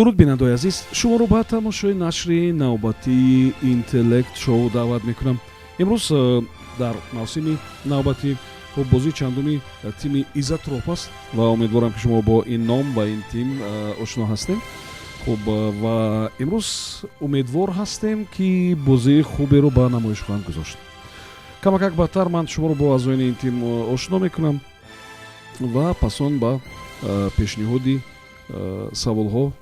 Дуруд, бинандаои азиз, шуморо ба тамошои нашри навбатии Интеллект Шоу даъват мекунам. Имрӯз дар мавсими навбатӣ, хуб, бозии чандуми тими Иззатроп аст ва умедворам, ки шумо бо ин ном ва ин тим ошно ҳастем. Хуб, ва имрӯз умедвор ҳастем, ки бозии хуберо ба намоиш хоҳанд гузошт. Камакак баъдтар ман шуморо бо аъзоёни ин тим ошно мекунам ва пас он ба пешниҳоди саволҳо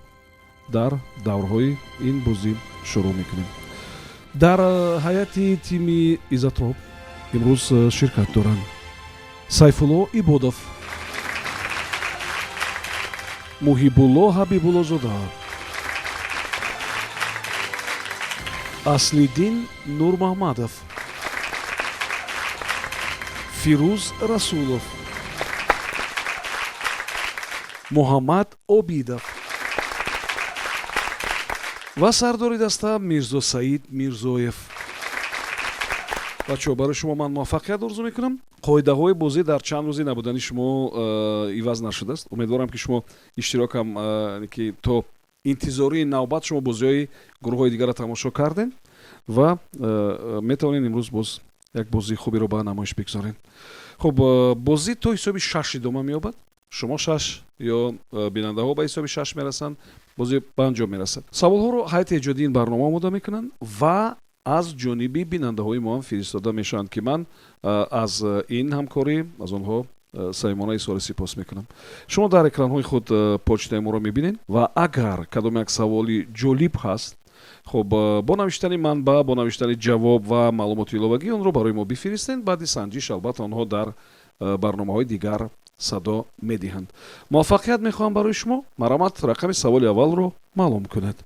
дар даврҳои ин бозӣ шурӯъ мекунем. Дар ҳайати тими Иззатроп имрӯз ширкат доранд Сайфулло Ибодов, Муҳибулло Ҳабибуллозода, Аслиддин Нурмаҳмадов, Фирӯз Расулов, Муҳаммад Обидов ва сардори даста Мирзо Саид Мирзоев. Бачаҳо, барои шумо ман муваффақият орзу мекунам. Қоидаҳои бозӣ дар чанд рӯзи набудани шумо иваз нашудааст. Умедворам, ки шумо иштирокам ки то интизории навбат шумо бозиҳои гурӯҳҳои дигарро тамошо кардем ва метавонед имрӯз боз як бозии хуберо ба намоиш бигзоред. Хуб, бозӣ то ҳисоби шаш идома меёбад. Шумо шаш ё бинандаҳо ба ҳисоби шаш мерасанд, бозӣ ба анҷом мерасад. Саволҳоро ҳайати эҷодии ин барнома омода мекунанд ва аз ҷониби бинандаҳои мо ҳам фиристода мешаванд, ки ман аз ин ҳамкорӣ аз онҳо самимона изҳори сипос мекунам. Шумо дар экранҳои худ почтаи моро мебинед ва агар кадом як саволи ҷолиб ҳаст, хуб, бо навиштани манбаъ, бо навиштани ҷавоб ва маълумоти иловагӣ онро барои мо бифиристед. Баъди санҷиш, албатта, онҳо дар барномаҳои дигар садо медиҳанд. Муваффақият мехоҳам барои шумо. Марҳамат, рақами саволи аввалро маълум кунед.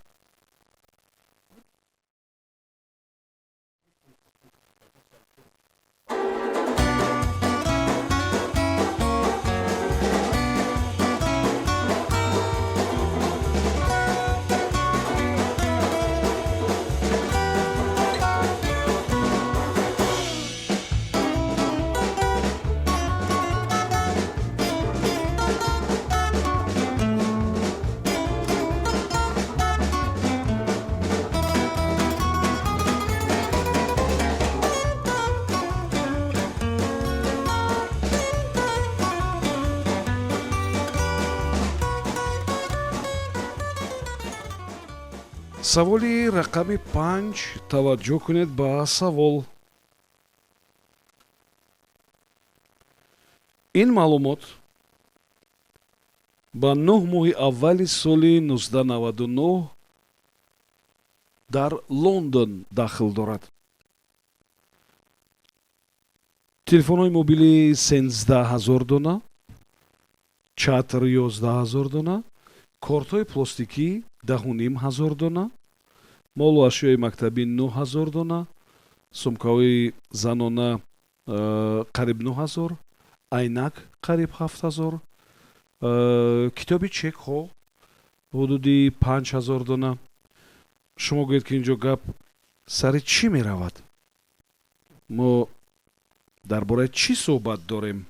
Саволи рақами 5. Таваҷҷӯҳ кунед ба савол. Ин маълумот ба 9 моҳи аввали соли 1999 дар Лондон дахл дорад. Телефонҳои мобилӣ 13 000 дона, чатр 11 000 дона, кортҳои пластикӣ 10 500 дона, молу ашёи мактабӣ 9000 дона, сумкаҳои занона қариб 9000, айнак қариб 7000, китоби чекҳо ҳудуди 5000 дона. Шумо гӯед, ки ин ҷо гап сари чӣ меравад? Мо дар бораи чӣ суҳбат дорем?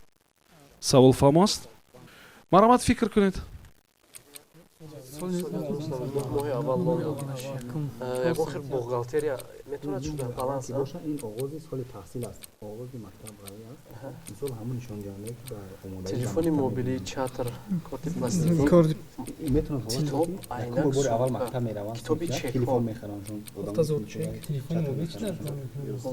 Савол фаҳмо аст? Марҳамат, фикр кунед. Моҳи аввал Лондон, ягон хел бухгалтерия метавонад шуда баланс. Ин оғози соли таҳсил аст, оғози мактабравӣ аст. Мисол, ҳамон нишондиҳандае ки ба омодаи Телефони мобилӣ, чатр, корти пластикӣ, метавонад китоб, айнак, бори аввал мактаб мераванд, китоби телефон мехаранд.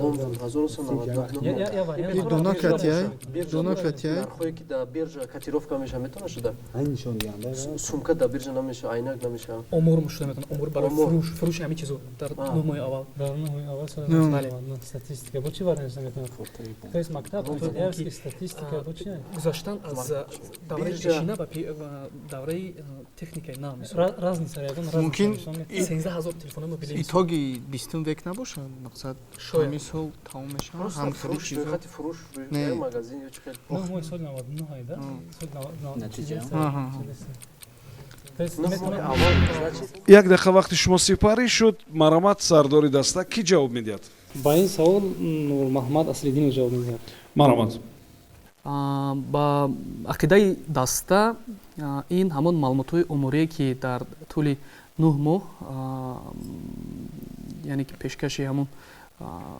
Лондон 1999. Дона катияй, дона катияй. Нархое ки дар биржа котировка мешавад, метавонад шуда. Ҳамин нишондиҳанда. Сумка дар биржа намешавад, айнак намешавад. Омор шуда метавонад, омор барои фурӯш, фурӯши ҳамин чизо дар 9 моҳи аввал. Дар 9 моҳи аввал соли статистика бо чӣ варништа метавонад? То есть мактаб статистика бо чи? Гузаштан аз давраи пешина ба давраи техникаи нав. Разница ягон? Мумкин 13 000 телефони мобилӣ. Итоги бистум век набошад, мақсад, ҳамин сол тамом мешавад, ҳам хеле чизо. Хати фурӯш магазин ё чӣ хел. 9 моҳи соли 99 да? Натиҷа. Як дақиқа вақти шумо сипарӣ шуд. Марҳамат, сардори даста, кӣ ҷавоб медиҳад? Ба ин савол Нурмаҳмад Аслиддинов ҷавоб медиҳад. Марҳамат. Ба ақидаи даста, ин ҳамон маълумотҳои оморие, ки дар тӯли 9 моҳ, яъне ки пешкаши ҳамон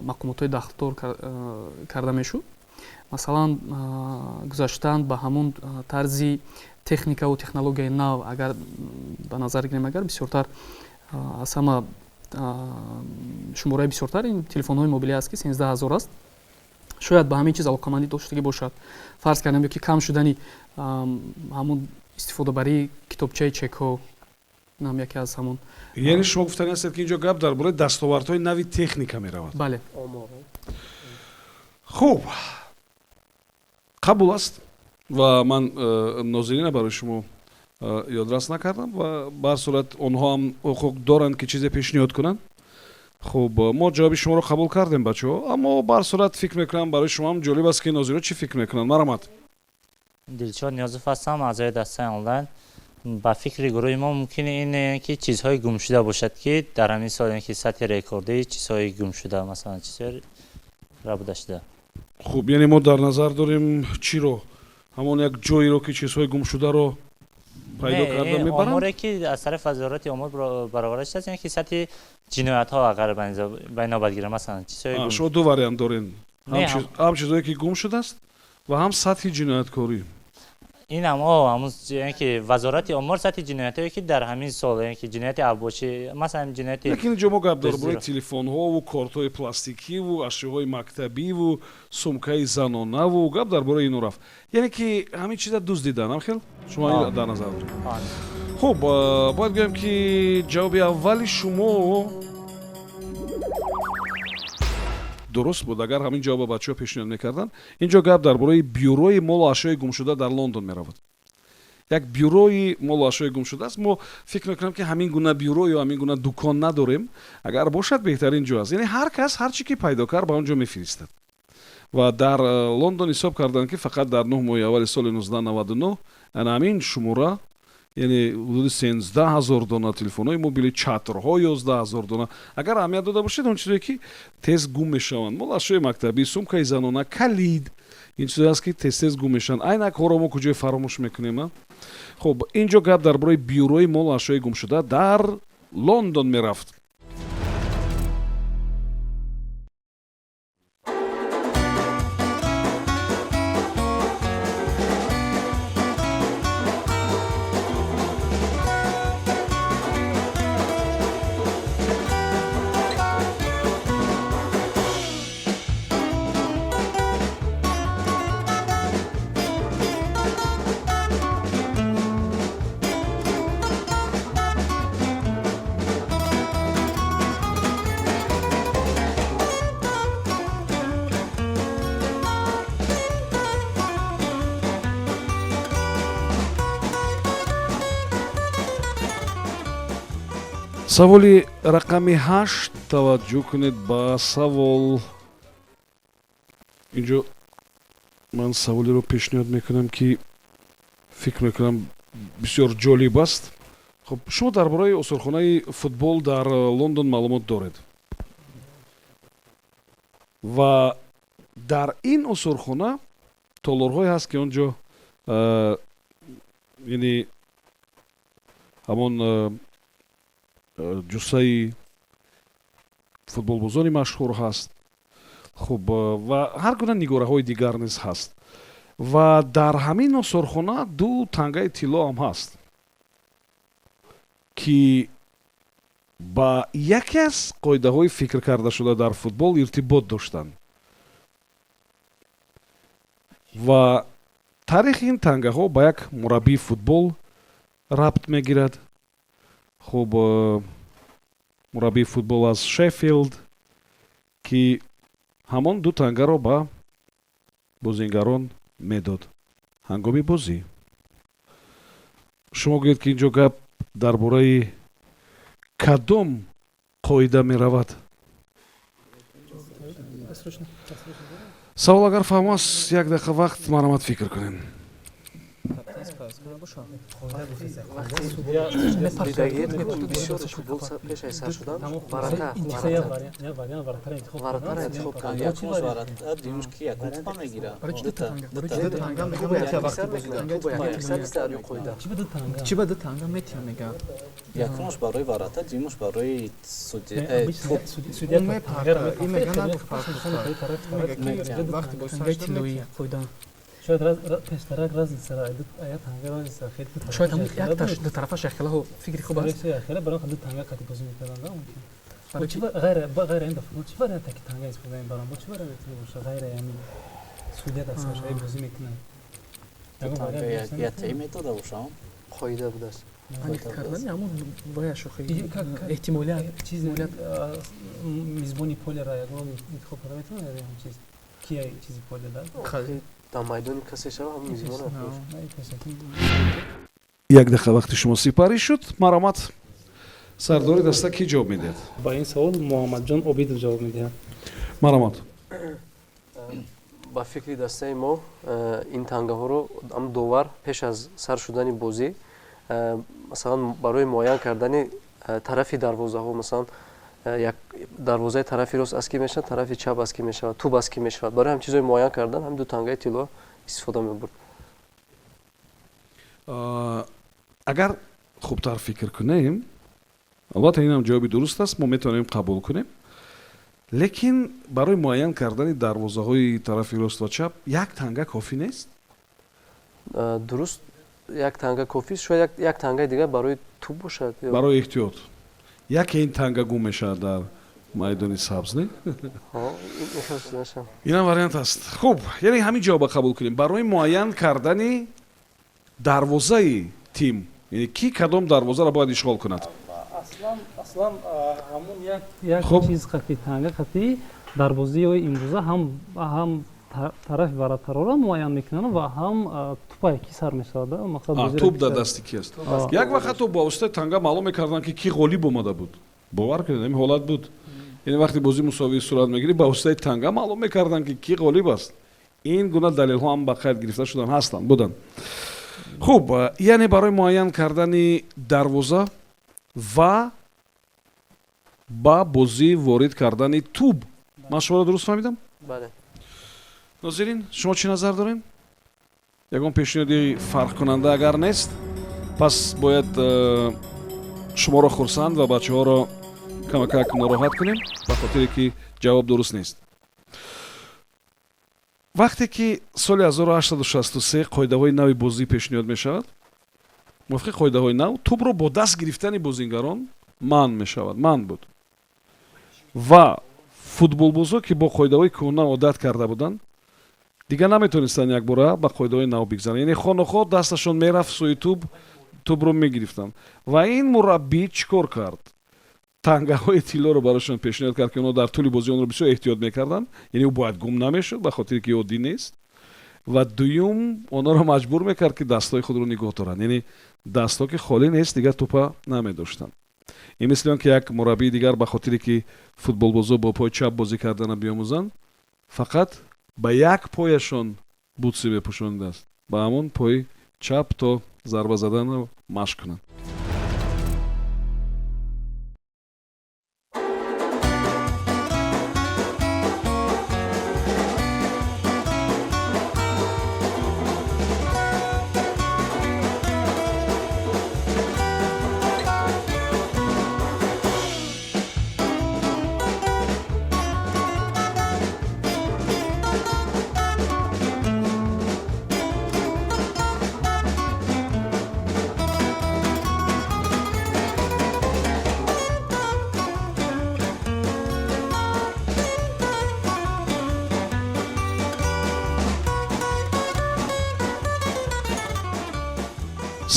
мақомотҳои дахлдор карда мешуд, масалан, гузаштан ба ҳамон тарзи техникаву технологияи нав, агар ба назар гирем, агар бисёртар аз ҳама шумораи бисёртар ин телефонҳои мобилӣ аст, ки 13 000 аст, шояд ба ҳамин чиз алоқамандӣ доштагӣ бошад, фарз кардем, ё ки кам шудани ҳамон истифодабарии китобчаи чекҳо, инам яке аз ҳамон. Яъне шумо гуфтани ҳастед, ки инҷо гап дар бораи дастовардҳои нави техника меравад? Бале. Хуб, қабул аст. Ва ман нозирина барои шумо ёдрас накардам ва ба ҳар сурат онҳо ҳам ҳуқуқ доранд, ки чизе пешниҳод кунанд. Хуб, мо ҷавоби шуморо қабул кардем, бачаҳо, аммо ба ҳар сурат фикр мекунам, барои шумо ҳам ҷолиб аст, ки нозиро чӣ фикр мекунанд. Марамат. Дилшод Ниёзов ҳастам, аъзои дастаи онлайн. Ба фикри гурӯҳи мо, мумкин ин ки чизҳои гумшуда бошад, ки дар ҳамин сол ки сатҳи рекордии чизҳои гумшуда, масалан, чизҳои рабуда шуда. Хуб, яъне мо дар назар дорем чиро? Ҳамон як ҷойеро, ки чизҳои гумшударо пайдо карда мебаранд? Оморе, ки аз тарафи Вазорати омор бароварда шудааст, яъне ки сатҳи ҷиноятҳо, агар ба инобат гирам, масалан, чизҳои Шумо ду вариант дорем: ҳам чизҳое, ки гум шудааст, ва ҳам сатҳи ҷинояткорӣ. Ин ҳам ҳамун, яъне ки Вазорати омор сатҳи ҷиноятҳое, ки дар ҳамин сол, яъне ки ҷинояти авбошӣ, масалан, ҷинояти Лекин инҷо мо гап дар бораи телефонҳову кортҳои пластикиву ашёҳои мактабиву сумкаи занонаву гап дар бораи ино рафт. Яъне ки ҳамин чиза дуздидан ам хел шумо дар назар доред. Хуб, бояд гӯям, ки ҷавоби аввали шумо дуруст буд. Агар ҳамин ҷавоба бачаҳо пешниҳод мекарданд. Инҷо гап дар бораи бюрои молу ашёи гумшуда дар Лондон меравад. Як бюрои молу ашёи гумшуда аст. Мо фикр мекунам, ки ҳамин гуна бюро ё ҳамин гуна дукон надорем. Агар бошад, беҳтарин ҷо аст. Яъне ҳар кас ҳар чӣ ки пайдо кард, ба он ҷо мефиристад. Ва дар Лондон ҳисоб карданд, ки фақат дар 9 моҳи аввали соли 1999 ана ҳамин шумора, яъне ҳудуди 13 000 дона телефонҳои мобилӣ, чатрҳо 11 000 дона, агар аҳамият дода бошед, он чизое, ки тез гум мешаванд, мол ашёи мактабӣ, сумкаи занона, калид, ин чизое аст, ки тез тез гум мешаванд. Айнакҳоро мо куҷое фаромӯш мекунем, а? Хуб, ин ҷо гап дар бораи бюрои молу ашёи гумшуда дар Лондон мерафт. Саволи рақами 8. Таваҷҷӯҳ кунед ба савол. Инҷо ман саволеро пешниҳод мекунам, ки фикр мекунам, бисёр ҷолиб аст. Хуб, шумо дар бораи осорхонаи футбол дар Лондон маълумот доред ва дар ин осорхона толорҳое ҳаст, ки он ҷо, яъне ҳамон ҷуссаи футболбозони машҳур ҳаст. Хуб, ва ҳар гуна нигораҳои дигар низ ҳаст. Ва дар ҳамин осорхона ду тангаи тилло ҳам ҳаст, ки ба яке аз қоидаҳои фикр кардашуда дар футбол иртибот доштанд. Ва таърихи ин тангаҳо ба як мураббии футбол рабт мегирад. Хуб, мураббии футбол аз Шеффилд, ки ҳамон ду тангаро ба бозингарон медод ҳангоми бозӣ. Шумо гӯед, ки ин ҷо гап дар бораи кадом қоида меравад? Савол агар фаҳмо аст, як дақиқа вақт, марҳамат, фикр кунем. Бисёр футбол пеш аз сар шудан варатара интихоб кард. Якумаш варата, дуюмаш ки якум тупа мегира. Чӣ ба ду танга метиҳам, мега? Якумаш барои варата, дуюмаш барои туп. Тиллоӣ қоида. Шояд пештарак разница я танга разница хеле. Шояд ҳамун якташ ду тарафаш яхелаҳо, фикри хуб аст. Яхела барои ду танга қати бозӣ мекарданд, мумкин. Ғайр ғайр ин футбол чӣ варианте ки танга истифода мебаранд? Бо чӣ вариант метавона боша ғайр ҳамин судья дасташаи бозӣ мекунад? Ятаи метода бошам. Қоида будааст. Аниқ кардани ҳамун ваяш охи эҳтимолият. Чиз мизбони полера ягон интихоб карда метавонад, ягон чиз ки чизи поле да? Дар майдони касе шава, ҳамун мизбон. Як дақиқа вақти шумо сипарӣ шуд. Маромат, сардори даста кӣ ҷавоб медиҳад? Ба ин савол Муҳаммадҷон Обидов ҷавоб медиҳад. Маромат. Ба фикри дастаи мо, ин тангаҳоро ам довар пеш аз сар шудани бозӣ, масалан, барои муайян кардани тарафи дарвозаҳо, масалан, як дарвозаи тарафи рост аз кӣ мешавад, тарафи чап аз кӣ мешавад, туб аз кӣ мешавад, барои ҳам чизҳои муайян кардан ҳамин ду тангаи тилло истифода мебурд. Агар хубтар фикр кунем, албатта, инам ҷавоби дуруст аст, мо метавонем қабул кунем, лекин барои муайян кардани дарвозаҳои тарафи рост ва чап як танга кофӣ нест? Дуруст, як танга кофист, шояд як тангаи дигар барои туб бошад. Барои эҳтиёт яке ин танга гум мешавад дар майдони сабз, не? Инам вариант аст. Хуб, яъне ҳамин ҷавоба қабул кунем: барои муайян кардани дарвозаи тим, яъне ки кадом дарвозаро бояд ишғол кунад. Аслан ҳамун як чиз қати танга қати дар бозиҳои имрӯза ҳам тарафи варатароро муайян мекунанд ва ҳам тупае ки сар мешавад. Туп дар дасти ки аст. Як вақт ҳатто бо воситаи танга маълум мекарданд, ки кӣ ғолиб омада буд. Бовар кунед, ҳамин ҳолат буд. Яъне вақте бозӣ мусовӣ сурат мегирифт, ба воситаи танга маълум мекарданд, ки кӣ ғолиб аст. Ин гуна далелҳо ҳам ба қайд гирифта шудан ҳастанд, буданд. Хуб, яъне барои муайян кардани дарвоза ва ба бозӣ ворид кардани туб. Ман шуморо дуруст фаҳмидам? Бале. Нозирин, шумо чӣ назар дорем? Ягон пешниҳоди фарқкунанда агар нест, пас бояд шуморо хурсанд ва бачаҳоро камакак нороҳат кунем, ба хотире ки ҷавоб дуруст нест. Вақте ки соли 1863 қоидаҳои нави бозӣ пешниҳод мешавад, мувофиқи қоидаҳои нав тӯбро бо даст гирифтани бозингарон манъ мешавад, манъ буд, ва футболбозо, ки бо қоидаҳои кӯҳна одат карда буданд, дигар наметонистанд якбора ба қоидаҳои нав бигзаранд. Яъне хонохоҳ дасташон мерафт сӯи тӯб, тӯбро мегирифтанд. Ва ин мураббӣ чӣ кор кард? Тангаҳои тиллоро барояшон пешниҳод кард, ки онҳо дар тӯли бозӣ онро бисёр эҳтиёт мекарданд, яъне ӯ бояд гум намешуд, ба хотире ки оддӣ нест. Ва дуюм, онҳоро маҷбур мекард, ки дастҳои худро нигоҳ доранд, яъне дастҳо ки холӣ нест, дигар тӯпа намедоштанд. Ин мисли он ки як мураббии дигар, ба хотире ки футболбозо бо пои чап бозӣ кардана биомӯзанд, фақат ба як пояшон бутси мепӯшонидааст, ба ҳамон пои чап, то зарба заданро машқ кунанд.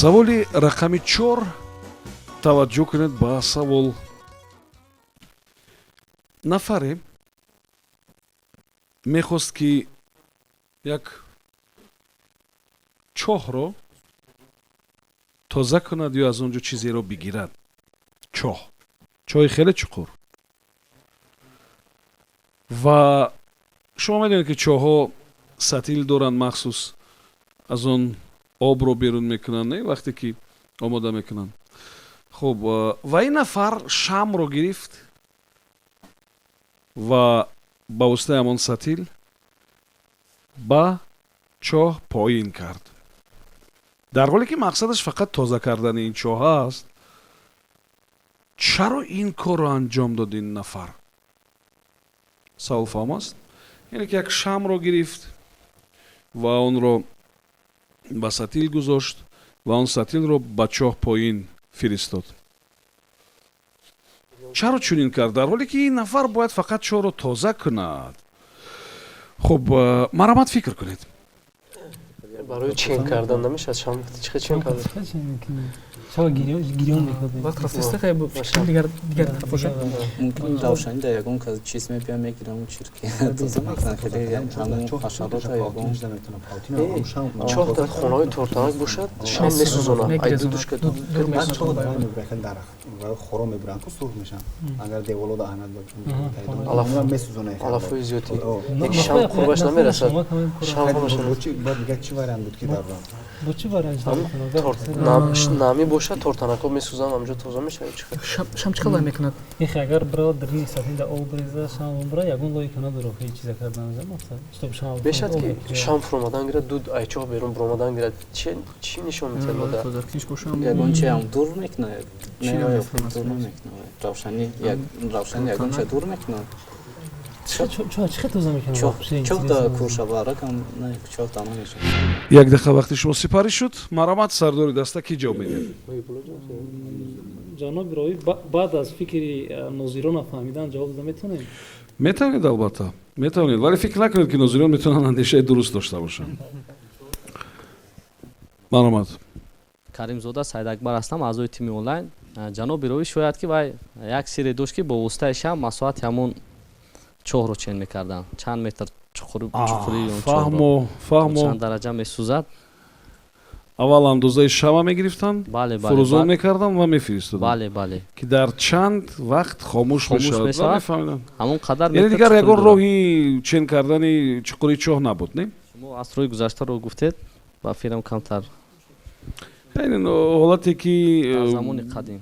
Саволи рақами 4. Таваҷҷӯҳ кунед ба савол. Нафаре мехост, ки як чоҳро тоза кунад ё аз он ҷо чизеро бигирад. Чоҳ, чоҳи хеле чуқур. Ва шумо медонед, ки чоҳҳо сатил доранд махсус, аз он Обро берун мекунанд, не, вақте ки омода мекунанд. Хуб, ва ин нафар шамро гирифт ва ба воситаи ҳамон сатил ба чоҳ поин кард, дар ҳоле ки мақсадаш фақат тоза кардани ин чоҳ аст. Чаро ин корро анҷом дод ин нафар? Савол фаҳм аст? Яъне ки як шамро гирифт ва онро ба сатил гузошт ва он сатилро ба чоҳ поин фиристод. Чаро чунин кард, дар ҳоле ки ин нафар бояд фақат чоҳро тоза кунад? Хуб, марҳамат, фикр кунед. Барои чен кардан намешавад? Шам чӣ чен кардан? Чаро гирён мекард? Вақт рафтаста, хай, дигар дигар тараф бошад. Мумкин равшанӣ дар ягон кас чиз мебия, мегирам, чирки тоза мекунад, хеле ҳамон ҳашарота ягон. Чоҳ дар хонаҳои тортанак бошад, шам месӯзонад, ай дудушка. Хоро мебуранд ку, сурх мешаванд, агар деволода аҳамият бошад, месӯзонад. Алафҳои зиёдӣ, шам қурбаш намерасад, шам. Баъд дигар чӣ вариант буд ки дар Бо чӣ вариант? Намӣ бошад, тортанакҳо месӯзанд, ҳамҷо тоза мешавад. Шам чӣ хел вай мекунад? Ихе, агар бирава дарини сатил да об реза, шам бира, ягон логика надорад ҳеҷ чиза кардан. Мешавад ки шам фуромадан гирад, дуд ай чоҳ берун буромадан гирад. Чӣ нишон медиҳад мода? Ягон чи ҳам дур мекунад, дур намекунад? Равшанӣ, равшанӣ ягон чи дур мекунад. Чӣ тоза мекунад? Чоҳ да куршаваракам чоҳ да намешавад. Як дақиқа вақти шумо сипарӣ шуд. Марҳамат, сардори даста, кӣ ҷавоб медиҳад? Ҷаноби роӣ, баъд аз фикри нозирона фаҳмидан ҷавоб дода метавонем? Метавонед, албатта, метавонед, вале фикр накунед, ки нозирон метавонанд андешаи дуруст дошта бошанд. Марҳамат. Каримзода Саидакбар ҳастам, аъзои тими онлайн. Ҷаноби роӣ, шояд ки вай як сирре дошт, ки бо воситаи шам масоҳати ҳамон чоҳро чен мекарданд, чанд метр чуқурии. Фаҳмо, фаҳмо. Чанд дараҷа месӯзад. Аввал андозаи шама мегирифтанд, фурӯзон мекарданд ва мефиристоданд, бале бале ки дар чанд вақт хомӯш мешавад, мефаҳмиданд. Ҳамон қадар. Яъне дигар ягон роҳи чен кардани чуқури чоҳ набуд, не? Шумо асрҳои гузаштаро гуфтед, ба фикрам, камтар. Яъне ҳолате ки Дар замони қадим.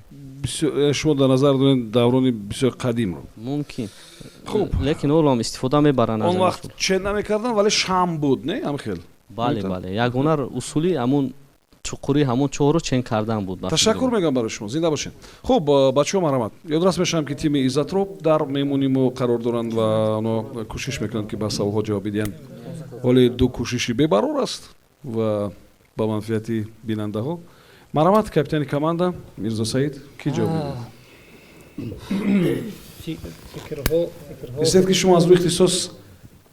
Шумо дар назар доред даврони бисёр қадимро. Мумкин. Хуб. Лекин ҳоло ҳам истифода мебаранд. Он вақт чен намекарданд, вале шам буд, не, ҳам хел? Бале, ягона усули ҳамун чуқури ҳамон чоҳро чен кардан буд. Ташаккур мегӯям барои шумо, зинда бошед. Хуб, бачаҳо, марҳамат. Ёдрас мешавам, ки тими Иззатро дар меҳмони мо қарор доранд ва онҳо кӯшиш мекунанд, ки ба саволҳо ҷавоб бидиҳанд. Ҳоле ду кӯшиши бебарор аст ва ба манфиати бинандаҳо. Марҳамат, капитани команда Мирзо Саид, кӣ ҷавоб медиҳад? Истед, ки шумо аз рӯи ихтисос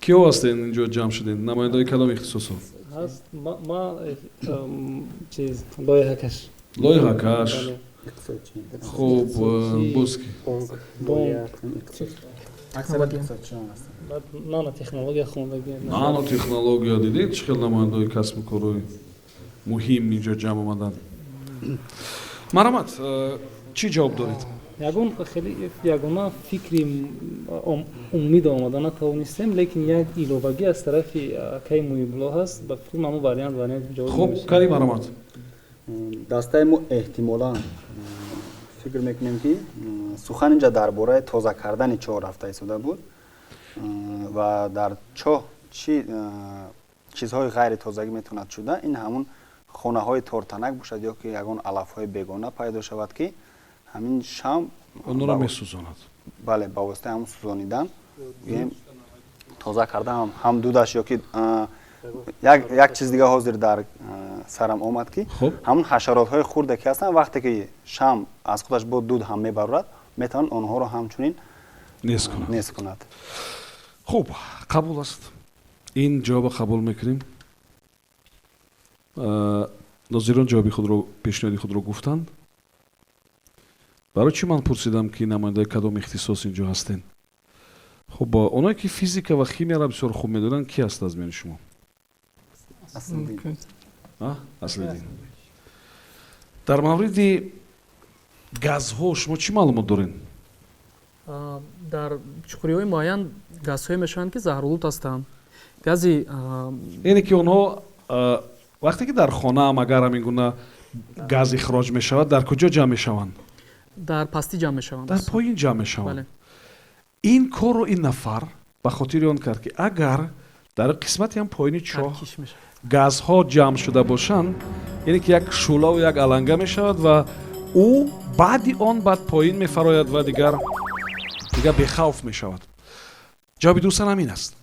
киҳо ҳастед, инҷо ҷамъ шудед? Намояндаҳои кадом ихтисосҳо? Ҳаст ма, чиз, лоиҳакаш. Лоиҳакаш. Хуб, боз ки? Нанотехнология хондагӣ. Нанотехнология. Дидед, чӣ хел намояндаҳои касбу корҳои муҳим инҷо ҷамъ омаданд? Марҳамат, чӣ ҷавоб доред? Ягон хеле ягона фикри умумӣ омада натавонистем, лекин як иловагӣ аз тарафи акаи Муҳибулло ҳаст. Ба фикри ҳамон вариант ҷавоб. Хуб, Карим, марҳамат. Дастаи мо эҳтимолан фикр мекунем, ки сухан инҷа дар бораи тоза кардани чоҳ рафта истода буд ва дар чоҳ чӣ чизҳои ғайритозагӣ метавонад шуда, ин ҳамун хонаҳои тортанак бошад ё ки ягон алафҳои бегона пайдо шавад, ки ҳамин шам онро месӯзонад. Бале, ба воситаи ҳамун сӯзонидан тоза кардан ҳам дудаш ё ки як чиз дига ҳозир дар сарам омад, ки ҳамун ҳашаротҳои хурде ки ҳастанд, вақте ки шам аз худаш бо дуд ҳам мебарорад, метавонад онҳоро ҳамчунин нест кунад. Хуб, қабул аст, ин ҷавоба қабул мекунем. Нозирон ҷавоби худро, пешниҳоди худро гуфтанд. Барои чӣ ман пурсидам, ки намояндаи кадом ихтисос инҷо ҳастен? Хуб, оное ки физика ва химияро бисёр хуб медонанд, ки ҳаст аз миёни шумо? Аслиддин, дар мавриди газҳо шумо чӣ маълумот доред? Дар чуқуриҳои муайян газҳое мешаванд, ки заҳролуд ҳастанд, гази Яъне ки онҳо Вақте ки дар хонаам агар ҳамин гуна газ ихроҷ мешавад, дар куҷо ҷамъ мешаванд? Дар пастӣ ҷамъ мешаванд. Дар поин ҷамъ мешаванд. Ин корро ин нафар ба хотири он кард, ки агар дар қисмати ҳам поини чоҳ газҳо ҷамъ шуда бошанд, яъне ки як шӯълаву як аланга мешавад ва ӯ баъди он баъд поин мефарояд ва дигар бехавф мешавад. Ҷавоби дуруст ҳамин аст.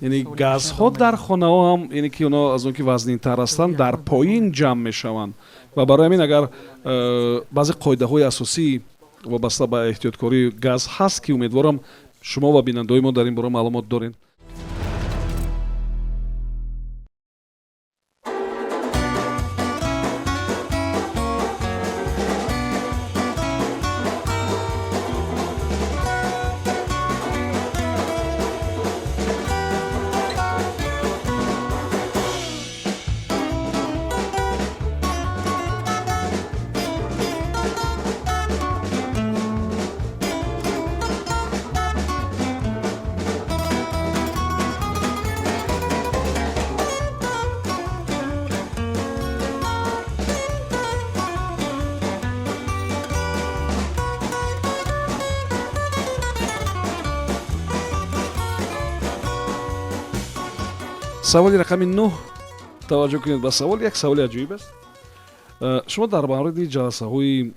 Яъне газҳо дар хонаҳо ҳам, яъне ки онҳо аз он ки вазнинтар ҳастанд, дар поин ҷамъ мешаванд ва барои ҳамин агар баъзе қоидаҳои асосӣ вобаста ба эҳтиёткории газ ҳаст, ки умедворам шумо ва бинандаҳои мо дар ин бора маълумот доред. Саволи рақами 9. Таваҷҷӯҳ кунед ба савол, як саволи аҷоиб аст. Шумо дар мавриди ҷаласаҳои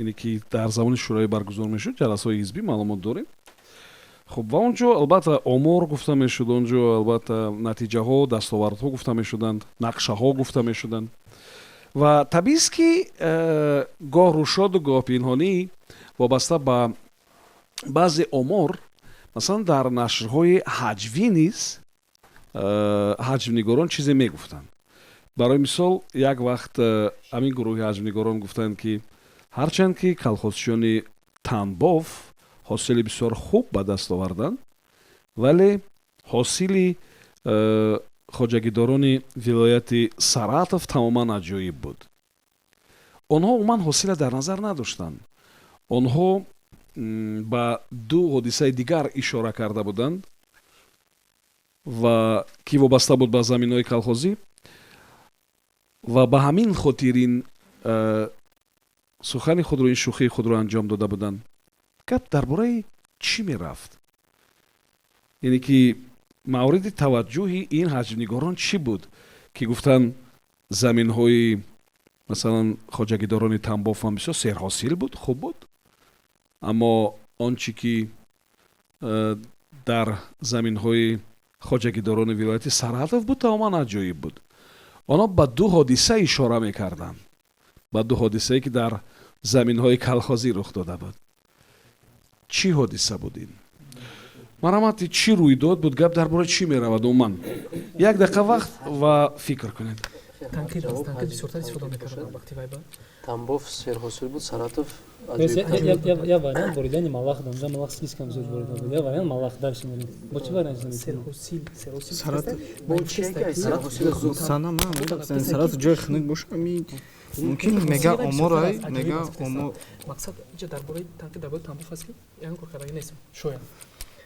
ине ки дар замони шӯравӣ баргузор мешуд, ҷаласаҳои ҳизбӣ маълумот дорем. Хуб, ва он ҷо албатта омор гуфта мешуд, он ҷо албатта натиҷаҳо, дастовардҳо гуфта мешуданд, нақшаҳо гуфта мешуданд. Ва табиист, ки гоҳ рӯшоду гоҳ пинҳонӣ вобаста ба баъзе омор, масалан дар нашрҳои ҳаҷвӣ низ ҳаҷвнигорон чизе мегуфтанд. Барои мисол, як вақт ҳамин гурӯҳи ҳаҷвнигорон гуфтанд, ки ҳарчанд ки колхозчиёни Танбов ҳосили бисёр хуб ба даст оварданд, вале ҳосили хоҷагидорони вилояти Саратов тамоман аҷоиб буд. Онҳо умуман ҳосила дар назар надоштанд. Онҳо ба ду ҳодисаи дигар ишора карда буданд ва ки вобаста буд ба заминҳои колхозӣ ва ба ҳамин хотир ин сухани худро, ин шӯхии худро анҷом дода буданд. Гап дар бораи чӣ мерафт? Яъне ки мавриди таваҷҷӯҳи ин ҳаҷвнигорон чӣ буд, ки гуфтанд заминҳои масалан хоҷагидорони Тамбов ҳам бисёр серҳосил буд, хуб буд, аммо он чӣ ки дар заминҳои хоҷагидорони вилояти Саратов буд тамоман аҷоиб буд. Онҳо ба ду ҳодиса ишора мекарданд, ба ду ҳодисае ки дар заминҳои колхозӣ рух дода буд. Чӣ ҳодиса буд ин? Марҳамати, чӣ рӯйдод буд? Гап дар бораи чӣ меравад умуман? Як дақиқа вақт ва фикр кунед. Тамбов серҳосил буд, Саратов Я вариант боридани малах, дамжа малах слишком зуд борида буд. Я вариант малах, дальше мерем. Бо чӣ вариант Серҳосил, серҳосил. Саратов. Сана ма, Саратов ҷои хунук боша, ми мумкин мега оморай, мега омор. Мақсад инҷа дар бораи танқид дар бораи Тамбов аст, ки ягон кор кардаги нест. Шояд.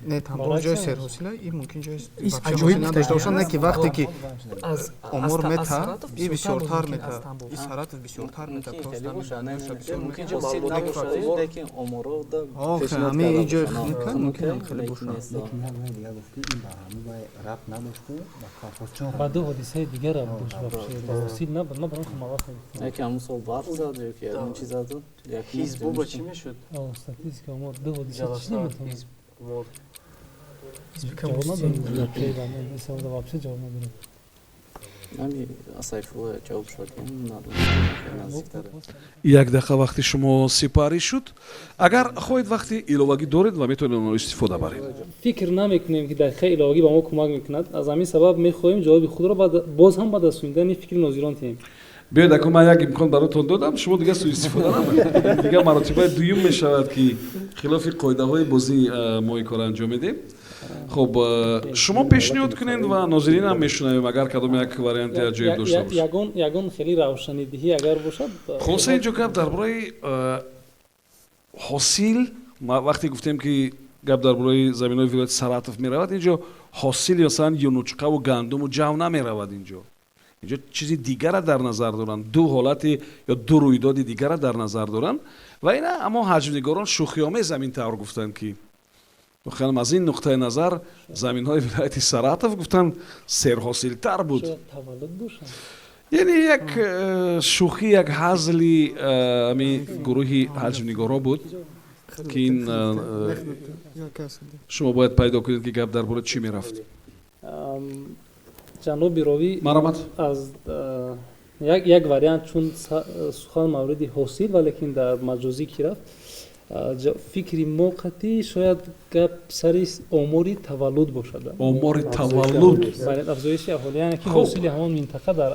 Не, Тамбов ҷои серҳосила, и мумкин ҷои аҷоиб дошта бошад, не ки вақте ки омор мета, и бисёртар мета, и Саратов бисёртар мета, просто ҳамин ин ҷои хунука мумкин хеле бошад. Ба ду ҳодисаи дигар рабт дошт вообще. Ба ҳосил набуд, ман барои малах мегуфтам. Яке ҳамун сол барф зад ё ки ягон чиз зад? Ҳизбо ба чӣ мешуд? Статистика омор, ду ҳодиса чӣ наметавонад? Омор. Ҷавоб надорем. Ин саволда вообще ҷавоб надорем. Як дақиқа вақти шумо сипарӣ шуд. Агар хоҳед вақти иловагӣ доред ва метавонед онро истифода баред. Фикр намекунем, ки дақиқаи иловагӣ ба мо кӯмак мекунад. Аз ҳамин сабаб мехоҳем ҷавоби худро боз ҳам баъд аз шунидани фикри нозирон диҳем. Биёед, акун ман як имкон баротон додам, шумо дигар суистифода намекунед. Дигар маротибаи дуюм мешавад, ки хилофи қоидаҳои бозӣ мо ин корро анҷом медиҳем. Хуб, шумо пешниҳод кунед ва нозирин ҳам мешунавем, агар кадом як варианти аҷоиб дошта бошад. Ягон хеле равшанидиҳӣ агар бошад. Хулоса, инҷо гап дар бораи ҳосил, вақте гуфтем, ки гап дар бораи заминҳои вилояти Саратов меравад, инҷо Ҳосили, масалан, юнучқаву гандуму ҷав намеравад инҷо. Инҷо чизи дигара дар назар доранд, ду ҳолати ё ду рӯйдоди дигара дар назар доранд. Ва ина, аммо ҳаҷвнигорон шӯхиомез ҳамин тавр гуфтанд, ки воқеан аз ин нуқтаи назар заминҳои вилояти Саратов, гуфтанд, серҳосилтар буд. Яъне як шӯхӣ, як ҳазли ами гурӯҳи ҳаҷвнигоро буд, ки ин шумо бояд пайдо кунед, ки гап дар бораи чӣ мерафт. Ҷаноби ровӣ, Маромад. Аз як вариант, чун сухан мавриди ҳосил, валекин дар маҷозӣ ки рафт фикри мо, қатъӣ шояд гап сари омори таваллуд бошад. Омори таваллуд. Афзоиши аҳолӣ, яъне ки ҳосили ҳамон минтақа дар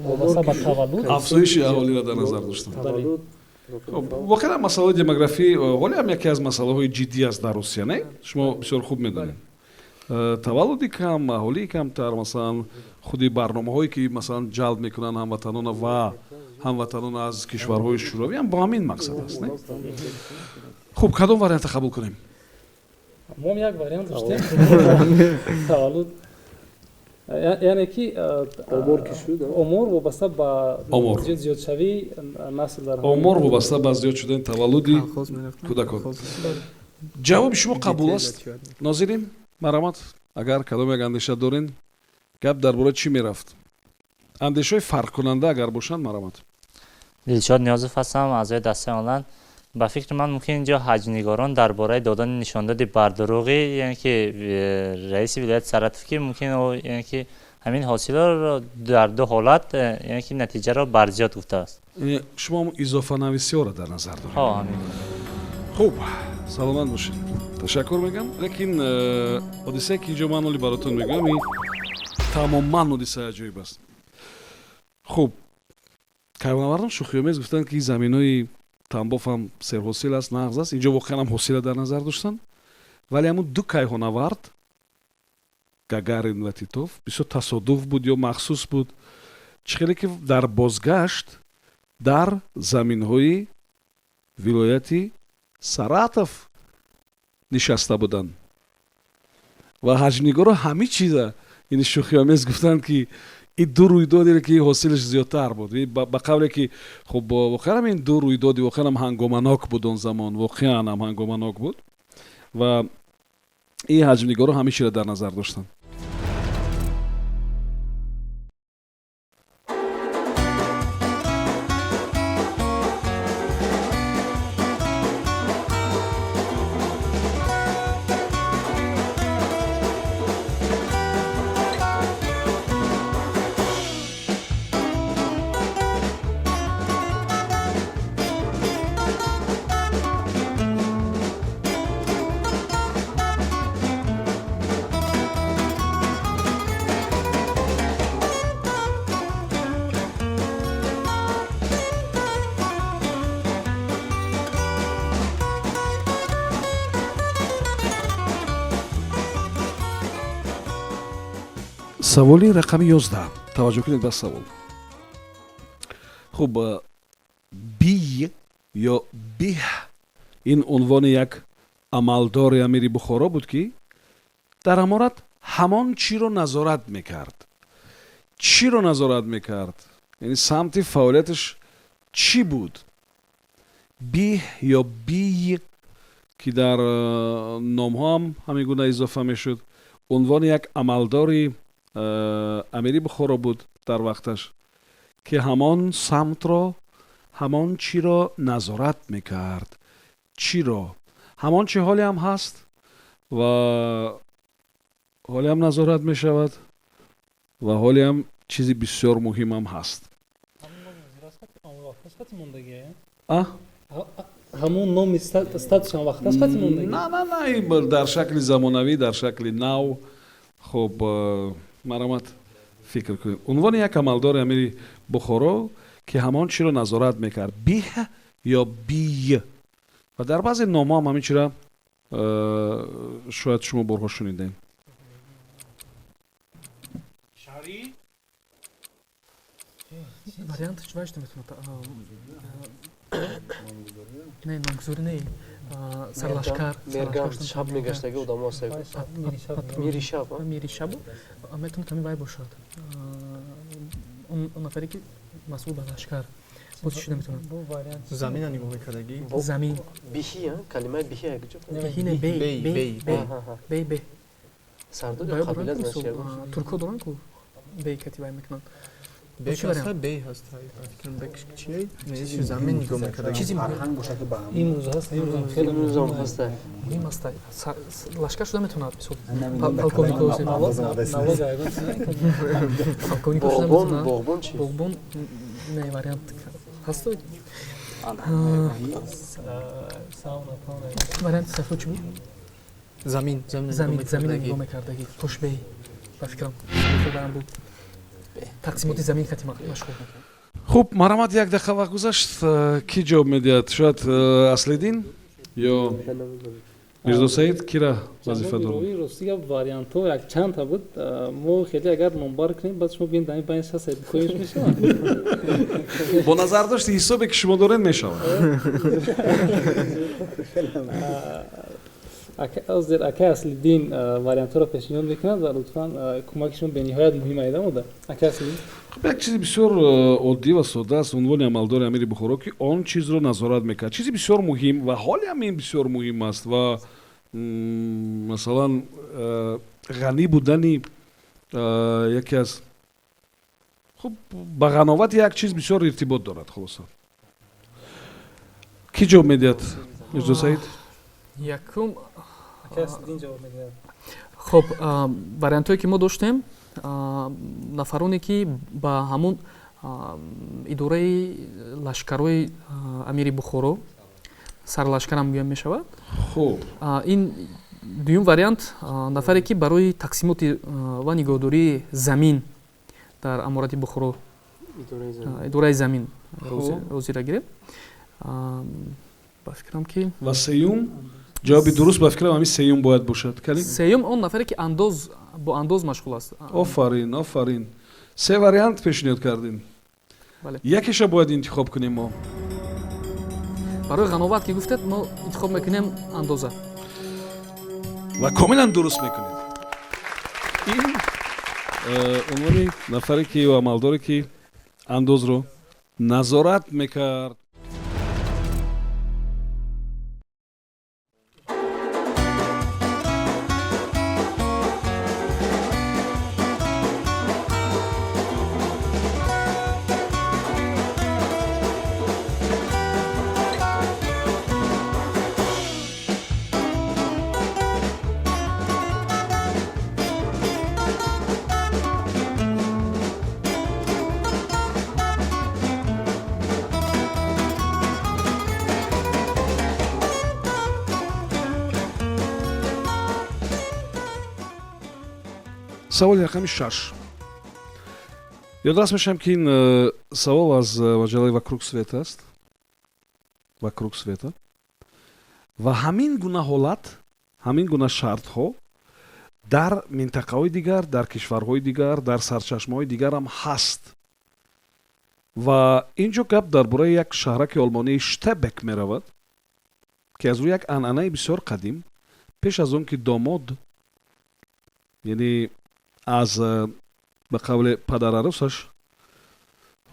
вобаста ба таваллуд. Афзоиши аҳолиро дар назар доштам. Воқеан, масъалаи демографӣ ҳоле ҳам яке аз масъалаҳои ҷиддӣ аст дар Русия, не? Шумо бисёр хуб медонед, таваллуди кам, аҳолии камтар, масалан, худи барномаҳое ки, масалан, ҷалб мекунанд ҳамватанона ва ҳамватанон аз кишварҳои шӯравӣ ҳам бо ҳамин мақсад аст, не? Хуб, кадом варианта қабул кунем? Мо як вариант доштем, таваллуд, яъне ки омор ки шуд. Омор вобаста ба омор. Зиёдшавии насл дар Омор вобаста ба зиёд шудани таваллуди кӯдакон. Ҷавоби шумо қабул аст. Нозирин, марҳамат, агар кадом як андеша дорен, гап дар бораи чӣ мерафт, андешаҳои фарқкунанда агар бошанд, марҳамат. Дилшод Ниёзов ҳастам, аъзои дастаи онлайн. Ба фикри ман, мумкин инҷо ҳаҷвнигорон дар бораи додани нишондоди бардурӯғӣ, яъне ки раиси вилояти Саратов, ки мумкин яъне ки ҳамин ҳосилоро дар ду ҳолат, яъне ки натиҷаро барзиёд гуфтааст. Шумо изофанависиёро дар назар доред? Ҳо, ҳамин. Хуб, саломат бошед, ташаккур мегӯям. Лекин ҳодисае ки инҷо ман оли баротон мегӯям, ин тамоман ҳодисаи аҷоиб аст. Хуб, кайвонавардон шӯхиомез гуфтанд, ки заминҳои Тамбов ҳам серҳосил аст, нағз аст. Инҷо воқеан ҳам ҳосила дар назар доштанд, вале ҳамун ду кайҳонавард, Гагарин ва Титов, бисёр тасодуф буд ё махсус буд, чӣ хеле ки дар бозгашт дар заминҳои вилояти Саратов нишаста буданд ва ҳаҷвнигоро ҳамин чиза ини шӯхиомез гуфтанд, ки ин ду рӯйдодере ки ҳосилаш зиёдтар буд, ба қавле ки, хуб, воқеан ин ду рӯйдоди воқеан ҳам ҳангоманок буд, он замон воқеан ҳам ҳангоманок буд ва ин ҳаҷвнигоро ҳамин чиро дар назар доштанд. Саволи рақами 11. Таваҷҷӯҳ кунед ба савол. Хуб, бий ё биҳ ин унвони як амалдори амири Бухоро буд, ки дар аморат ҳамон чиро назорат мекард. Чиро назорат мекард? Яъне самти фаъолияташ чӣ буд? Биҳ ё бий, ки дар номҳо ҳам ҳамин гуна изофа мешуд, унвони як амалдори амири Бухоро буд дар вақташ, ки ҳамон самтро, ҳамон чиро назорат мекард. Чиро? Ҳамон чи ҳоле ҳам ҳаст ва ҳоле ҳам назорат мешавад ва ҳоле ҳам чизи бисёр муҳимам ҳаст. А ҳамон номи статусам вақташ қати мондагӣ? На, на, на, дар шакли замонавӣ, дар шакли нав. Хуб, марҳамат, фикр кунед. Унвони як амалдори амири Бухоро, ки ҳамон чиро назорат мекард, биҳ ё бий, ва дар баъзе номҳо ҳам ҳамин чиро шояд шумо борҳо шунидем. Варианташ вайшта метавонад. Не, номгузорӣ не, сарлашкар. Мерган, шаб мегаштаги одамо ҳаста. Мири шаб. Мири шаб метавонад ҳамин вай бошад, он нафаре ки масъул ба лашкар боз чӣ шуда метавонад? Замина нигоҳ мекардагӣ. Замин. Биҳи, калимаи биҳи якҷо. Биҳи не, бей, бей, бей, бей. Сардори қабила. Туркҳо доранд ку, бей кати вай мекунанд. Бек ҳаста, бей ҳаста. Фикрам бек чие? Замин нигоҳ мекарда. Чизи фарҳанг бошад ки ба имрӯз ҳаст, имрӯзам хеле имрӯзам ҳаста. Муҳим аст. Лашкар шуда метавонад, мисол, полковникҳо полковникҳо шуда метавонад. Боғбон чи? Боғбон не, вариант ҳаст. Варианти Сайфулло чӣ буд? Замин. Замин, замин нигоҳ мекардагӣ. Тошбей, ба фикрам, вариант буд. Тақсимоти замин кати машғул. Хуб, марҳамат, як дақиқа вақт гузашт. Кӣ ҷавоб медиҳад? Шояд Аслиддин ё Мирзосаид, кира вазифа дорад? Рости гап, вариантҳо якчандта буд. Мо хеле агар номбар кунем, баъд шумо бинед, ами байни шаст коиш мешавад. Бо назардошти ҳисобе ки шумо доред, мешавад. Ҳозир акай Аслиддин вариантҳоро пешниҳод мекунад ва лутфан кӯмаки шумо бениҳоят муҳим айдамода, акай Аслиддин. Хуб, як чизи бисёр оддӣ ва содда аст. Унвони амалдори амири Бухоро, ки он чизро назорат мекард, чизи бисёр муҳим ва ҳоле ҳам ин бисёр муҳим аст. Ва масалан, ғанӣ будани яке аз, хуб, ба ғановати як чиз бисёр иртибот дорад. Хулоса, кӣ ҷавоб медиҳад? Мирзосаид. Якум. Хуб, вариантҳое ки мо доштем, нафароне ки ба ҳамун идораи лашкарҳои амири Бухоро, сарлашкарам гӯям мешавад. Хуб. Ин дуюм вариант, нафаре ки барои тақсимоти ва нигоҳдории замин дар аморати Бухоро, идораи замин розира гирем, ба фикрам ки. Ва сеюм ҷавоби дуруст, ба фикрам, ҳамин сеюм бояд бошад. Кали сеюм, он нафаре ки андоз, бо андоз машғул аст. Офарин, офарин. Се вариант пешниҳод кардем, якеша бояд интихоб кунем мо. Барои ғановат ки гуфтед, мо интихоб мекунем андоза. Ва комилан дуруст мекунед. Ин унвони нафаре ки ё амалдоре ки андозро назорат мекард. Саволи рақами 6. Ёдрас мешавам, ки ин савол аз маҷаллаи «Вокруг света» аст. «Вокруг света». Ва ҳамин гуна ҳолат, ҳамин гуна шартҳо дар минтақаҳои дигар, дар кишварҳои дигар, дар сарчашмаҳои дигарам ҳаст. Ва ин ҷо гап дар бораи як шаҳраки олмонии Штебек меравад, ки аз рӯи як анъанаи бисёр қадим, пеш аз он ки домод, яъне аз ба қавле падарарӯсаш,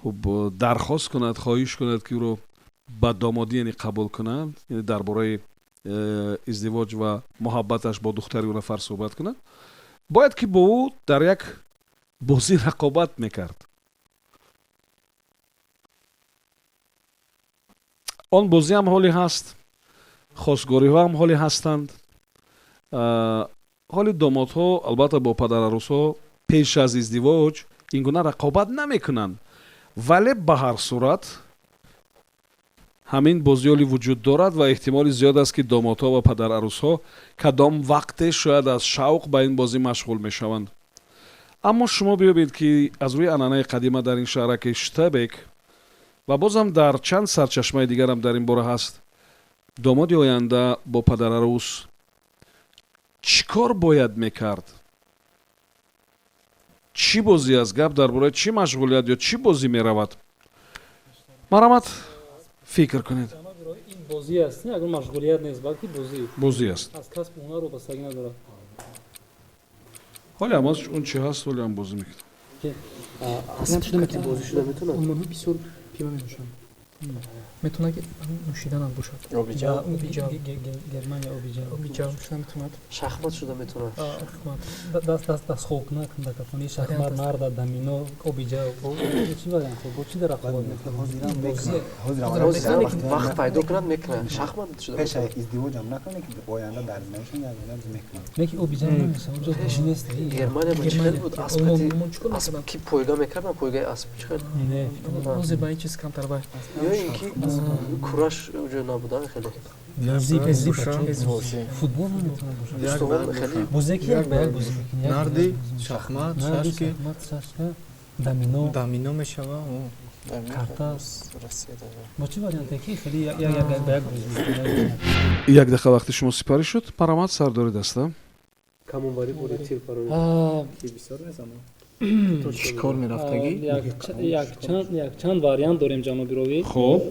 хуб, дархост кунад, хоҳиш кунад, ки ӯро ба домодӣ, яъне қабул кунанд, яъне дар бораи издивоҷ ва муҳаббаташ бо духтари ӯ нафар суҳбат кунад, бояд ки бо ӯ дар як бозӣ рақобат мекард. Он бозиам ҳоле ҳаст, хостгориҳо ҳам ҳоле ҳастанд. Ҳоли домодҳо албатта бо падарарӯсҳо пеш аз издивоҷ ин гуна рақобат намекунанд, вале ба ҳар сурат ҳамин бозиёли вуҷуд дорад ва эҳтимоли зиёд аст, ки домодҳо ва падарарӯсҳо кадом вақте шояд аз шавқ ба ин бозӣ машғул мешаванд. Аммо шумо биёбед, ки аз рӯи анъанаи қадима дар ин шаҳраки Штабек ва бозам дар чанд сарчашмаи дигарам дар ин бора ҳаст, домоди оянда бо падарарӯс чӣ кор бояд мекард? Чӣ бозӣ аст? Гап дар бораи чӣ машғулият ё чӣ бозӣ меравад? Марҳамат. Фикр кунед. Ин бозӣ аст, ягон машғулият нест, балки бозӣ. Бозӣ аст. Аз касбу ҳунар вобастагӣ надорад. Ҳоле ҳам аз он чи ҳаст, ҳоле ҳам бозӣ мекунад. Асп бозӣ шуда метавонад? Олмонҳо бисёр пиво менӯшанд. Метавонад ки нӯшиданам бошад. Обиҷав. Обиҷав. Германия обиҷав. Обиҷав шуда метавонад. Шахмат шуда метавонад. Шахмат. Дастхобкунак, кундака-хонӣ, шахмат, нарда, домино, обиҷав. Чӣ вариант? Бо чӣ дар рақобат мекунад? Вақт пайдо кунад, мекунад. Шахмат шуда пеш аз издивоҷам накунад, ки оянда дар зиндагишон як чиз мекунад. Не ки обиҷав намешавад, онҷо бозӣ нест. Германия бо чӣ хел буд? Асп ки пойга мекарданд, пойгаи асп чӣ хел? Не. Ҳозир ба ин чиз камтар вай. Ё ин ки кураш уҷо набудан хеле. Футбол наметавонад бошад. Бозе ки як ба як бозӣ мекунӣ. Нарди, шахмат, шашки. Шашка, домино. Домино мешава. Карта. Бо чӣ варианте ки хеле як ба як бозӣ мекунӣ? Як дақиқа вақти шумо сипарӣ шуд. Парамат, сардори даста. Камонварӣ бори тир пароӣ. Ки бисёр мезанад. Шикор мерафтагӣ? Якчанд вариант дорем, ҷаноби ровӣ. Хуб,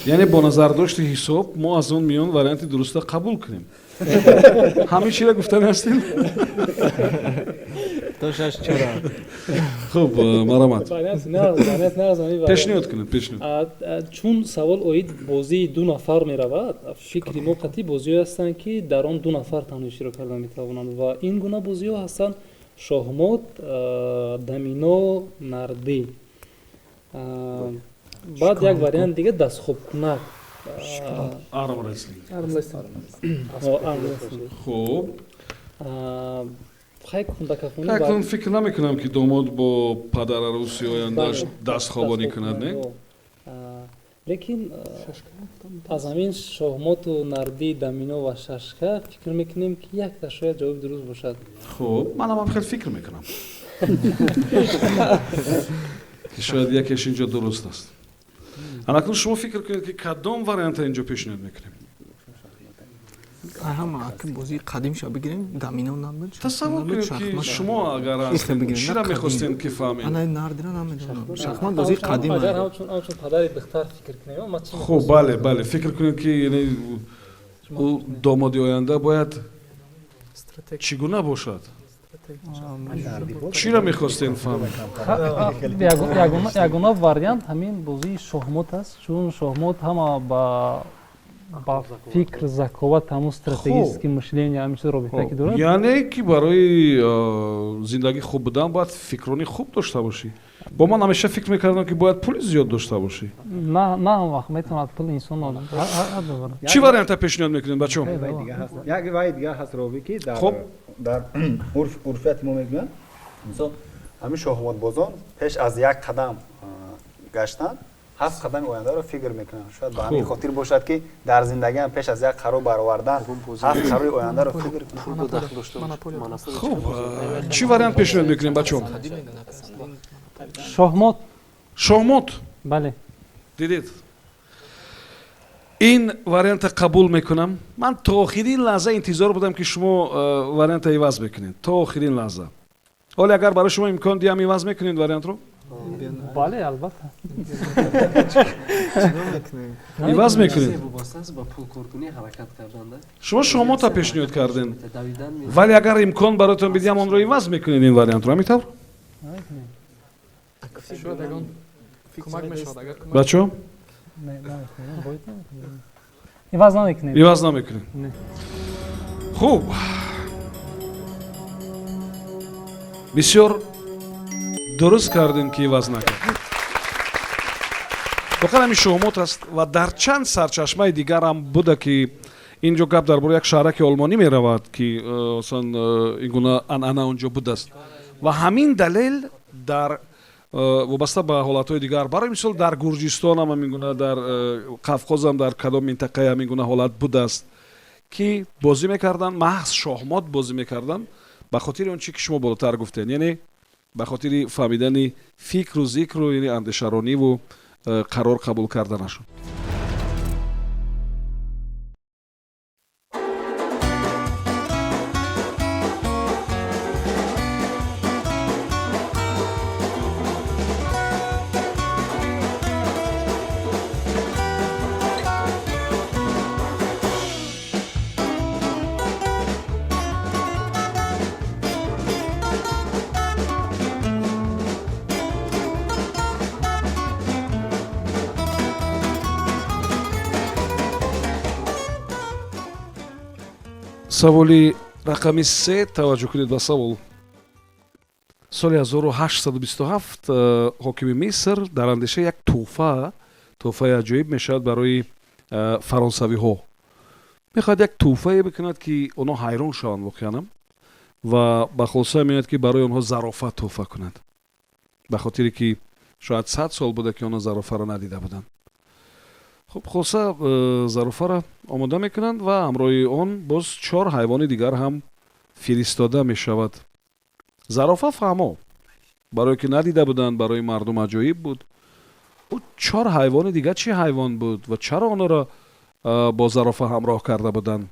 яъне бо назардошти ҳисоб мо аз он миён варианти дуруста қабул кунем. Ҳамин чиро гуфтани ҳастем? То шаш чора. Хуб, марамат, пешниҳод кунед, пешниҳод. Чун савол оид бозии ду нафар меравад, фикри мо қатъи бозиҳое ҳастанд, ки дар он ду нафар танҳо иштирок карда метавонанд, ва ин гуна бозиҳо ҳастанд: шоҳмот, домино, нардӣ. Баъд як вариант дига дастхобкунак. Армреслинг. Хуб, акнун фикр намекунам, ки домод бо падарарӯси ояндааш дастхобонӣ кунад, не? Лекин аз ҳамин шоҳмоту нардӣ, домино ва шашка фикр мекунем, ки якта шояд ҷавоби дуруст бошад. Хуб, манам ҳам хел фикр мекунам, ки шояд якеш инҷо дуруст аст. Анакнун шумо фикр кунед, ки кадом варианта инҷо пешниҳод мекунем. Ҳама акн бозии қадимша бигирем, домино набуд. Тасаввур кунед, ки шумо агар чира мехостем ки фаҳмед. Ана нардира намедонам. Шахмат бозии қадим. Агар ҳамчун падари духтар фикр кунем, ма чӣ? Хуб, бале, бале, фикр кунед, ки яъне ӯ домоди оянда бояд чӣ гуна бошад? Чиро мехостем фаҳмед? Ягона вариант ҳамин бозии шоҳмот аст, чун шоҳмот ҳама ба фикр, заковат, ҳамун стратегический мышление, ҳамин чиз робита ки дорад. Яъне ки барои зиндагӣ хуб будан бояд фикрони хуб дошта бошӣ. Бо ман ҳамеша фикр мекардам, ки бояд пули зиёд дошта бошӣ. На ҳам вақт метавонад пул инсон. Чӣ варианта пешниҳод мекунем, бачаҳо? Як ваи дигар ҳаст, ровӣ, ки дар урфияти мо мегӯянд, мисол, ҳамин шоҳмотбозон пеш аз як қадам гаштан ҳафт қадами ояндаро фикр мекунанд. Шояд ба ҳамин хотир бошад, ки дар зиндагиам пеш аз як қарор баровардан ҳафт қарори ояндаро фикр. Хуб, чӣ вариант пешниҳод мекунем, бачаҳо? Шоҳмот. Шоҳмот. Бале. Дидед, ин варианта қабул мекунам. Ман то охирин лаҳза интизор будам, ки шумо варианта иваз мекунед, то охирин лаҳза. Ҳоле агар барои шумо имкон диҳам, иваз мекунед вариантро? Бале, албатта. Иваз мекунед. Шумо шоҳмота пешниҳод кардем, вале агар имкон бароятон бидиҳам, онро иваз мекунед, ин вариантро, ҳамин тавр, бачаҳо? Иваз намекунем. Иваз намекунем. Хуб, бисёр дуруст кардем, ки иваз накард. Воқеан ҳамин шоҳмот аст ва дар чанд сарчашмаи дигарам буда, ки ин ҷо гап дар бораи як шаҳраки олмонӣ меравад, ки масалан ин гуна анъана он ҷо будааст, ва ҳамин далел дар вобаста ба ҳолатҳои дигар, барои мисол, дар Гурҷистонам ҳамин гуна, дар Қавқозам дар кадом минтақае ҳамин гуна ҳолат будааст, ки бозӣ мекарданд, маҳз шоҳмот бозӣ мекарданд, ба хотири он чи ки шумо болотар гуфтед, яъне ба хотири фаҳмидани фикру зикру, яъне андешарониву қарор қабул карданашон. Саволи рақами се, таваҷҷӯҳ кунед ба савол. Соли 1827 ҳокими Миср дар андешаи як тӯҳфа, тӯҳфаи аҷоиб мешавад барои фаронсавиҳо. Мехоҳад як тӯҳфае бикунад, ки онҳо ҳайрон шаванд воқеанам, ва ба хулоса меояд, ки барои онҳо зарофа тӯҳфа кунад, ба хотире ки шояд 100 сол буда, ки онҳо зарофаро надида буданд. Хуб, хулоса, зарофаро омода мекунанд ва ҳамроҳи он боз чор ҳайвони дигар ҳам фиристода мешавад. Зарофа фаҳмо, барое ки надида буданд, барои мардум аҷоиб буд. Ӯ чор ҳайвони дигар чӣ ҳайвон буд ва чаро онҳоро бо зарофа ҳамроҳ карда буданд?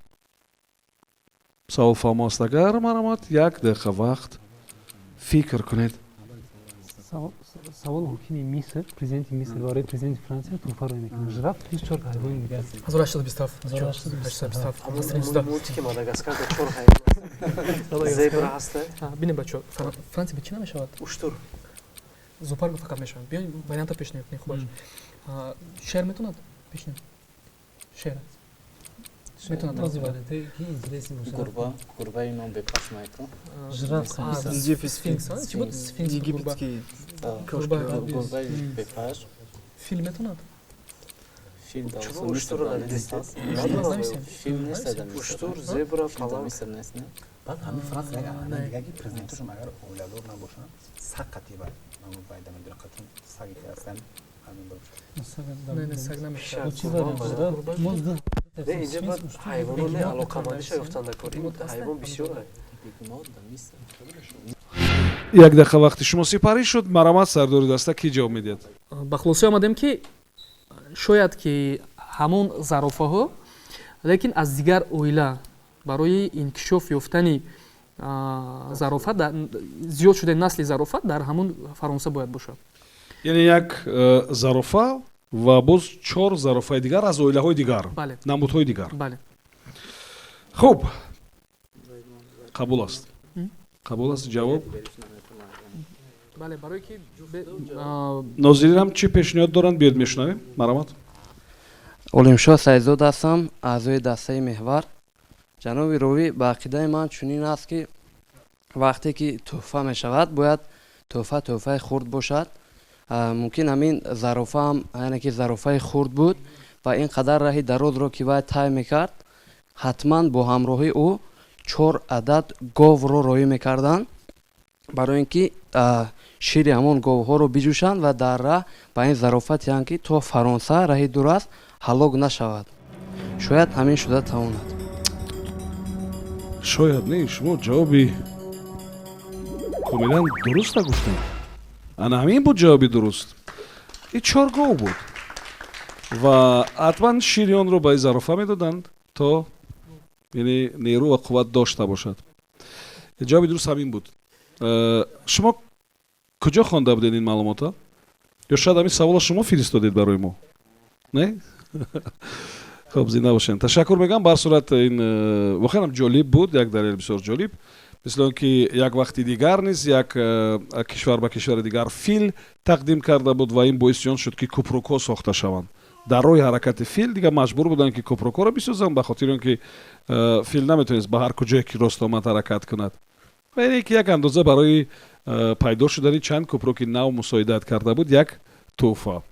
Савол фаҳмо аст? Агар, марҳамат, як дақиқа вақт фикр кунед. Савол: ҳокими Миср, президенти Миср барои президенти Франсия тӯҳфа рӯй мекунад: жираф плюс чор ҳайвони дигар. 1827. Мультики Мадагаскар да чор ҳайвон, зебра ҳаста. Бинем, бачо, Франсия ба чӣ намешавад? Уштур. Зоопарк фақат мешавад. Биён, варианта пешниҳод кунем. Хубаш, шер метавонад пешниҳод? Шер метавонад. Гурба, гурбаи ном бепашмайку. Жираф. Сфинкс чӣ буд? Сфинкс. Египетский. Гурбаи бепашм. Фил метавонад? Фил. Уштурро надидистед? Фил нест. Уштур, зебра, паланг. Миср нест, не? Баъд ҳамин Франса як аҳамияти дига, ки президентошон агар оиладор набошанд, саг қатиба вайда медорад, чун саге ки ҳастан ҳамин. Не, саг намешавад. Не, инҷа баъд ҳайвонот не, алоқамандиша ёфтан дар кор. Ин ҳайвон бисёр. Як дақиқа вақти шумо сипарӣ шуд. Марҳамат, сардори даста, кӣ ҷавоб медиҳад? Ба хулоса омадем, ки шояд ки ҳамон зарофаҳо, лекин аз дигар оила, барои инкишоф ёфтани зарофа, зиёд шудани насли зарофа дар ҳамон Фаронса бояд бошад. Яъне як зарофа ва боз чор зарофаи дигар аз оилаҳои дигар, намудҳои дигар. Бале. Хуб, қабул аст, қабул аст ҷавоб. Бале, барое ки Нозиринам чӣ пешниҳод доранд, биёед мешунавем. Марҳамат. Олимшоҳ Саидзод ҳастам, аъзои дастаи Меҳвар. Ҷаноби ровӣ, ба ақидаи ман чунин аст, ки вақте ки тӯҳфа мешавад, бояд тӯҳфа тӯҳфаи хурд бошад. Мумкин ҳамин зарофа ҳам, яъне ки зарофаи хурд буд ва ин қадар раҳи дарозро ки вай тай мекард, ҳатман бо ҳамроҳии ӯ чор адад говро роҳӣ мекарданд, барои ин ки шири ҳамон говҳоро биҷӯшанд ва дар раҳ ба ин зарофа тиҳанд, ки то Фаронса раҳи дур аст, ҳалок нашавад. Шояд ҳамин шуда тавонад. Шояд не, шумо ҷавоби комилан дуруста гуфтед. Ана ҳамин буд ҷавоби дуруст. И чор гов буд ва ҳатман шири онро ба ин зарофа медоданд, то яъне нерӯ ва қувват дошта бошад. Ҷавоби дуруст ҳамин буд. Шумо куҷо хонда будед ин маълумота? Ё шояд ҳамин саволро шумо фиристодед барои мо? Не, хуб, зинда бошед, ташаккур мегӯям. Ба ҳар сурат, ин воқеан ҷолиб буд, як далел бисёр ҷолиб. Мисли он ки як вақти дигар низ як кишвар ба кишвари дигар фил тақдим карда буд ва ин боиси он шуд, ки купрукҳо сохта шаванд. Дар роҳи ҳаракати фил дигар маҷбур буданд, ки купрукҳоро бисозанд, ба хотири он ки фил наметавонист ба ҳар куҷое ки рост омад ҳаракат кунад. Ва яъне ки як андоза барои пайдо шудани чанд купруки нав мусоидат карда буд як тӯҳфа.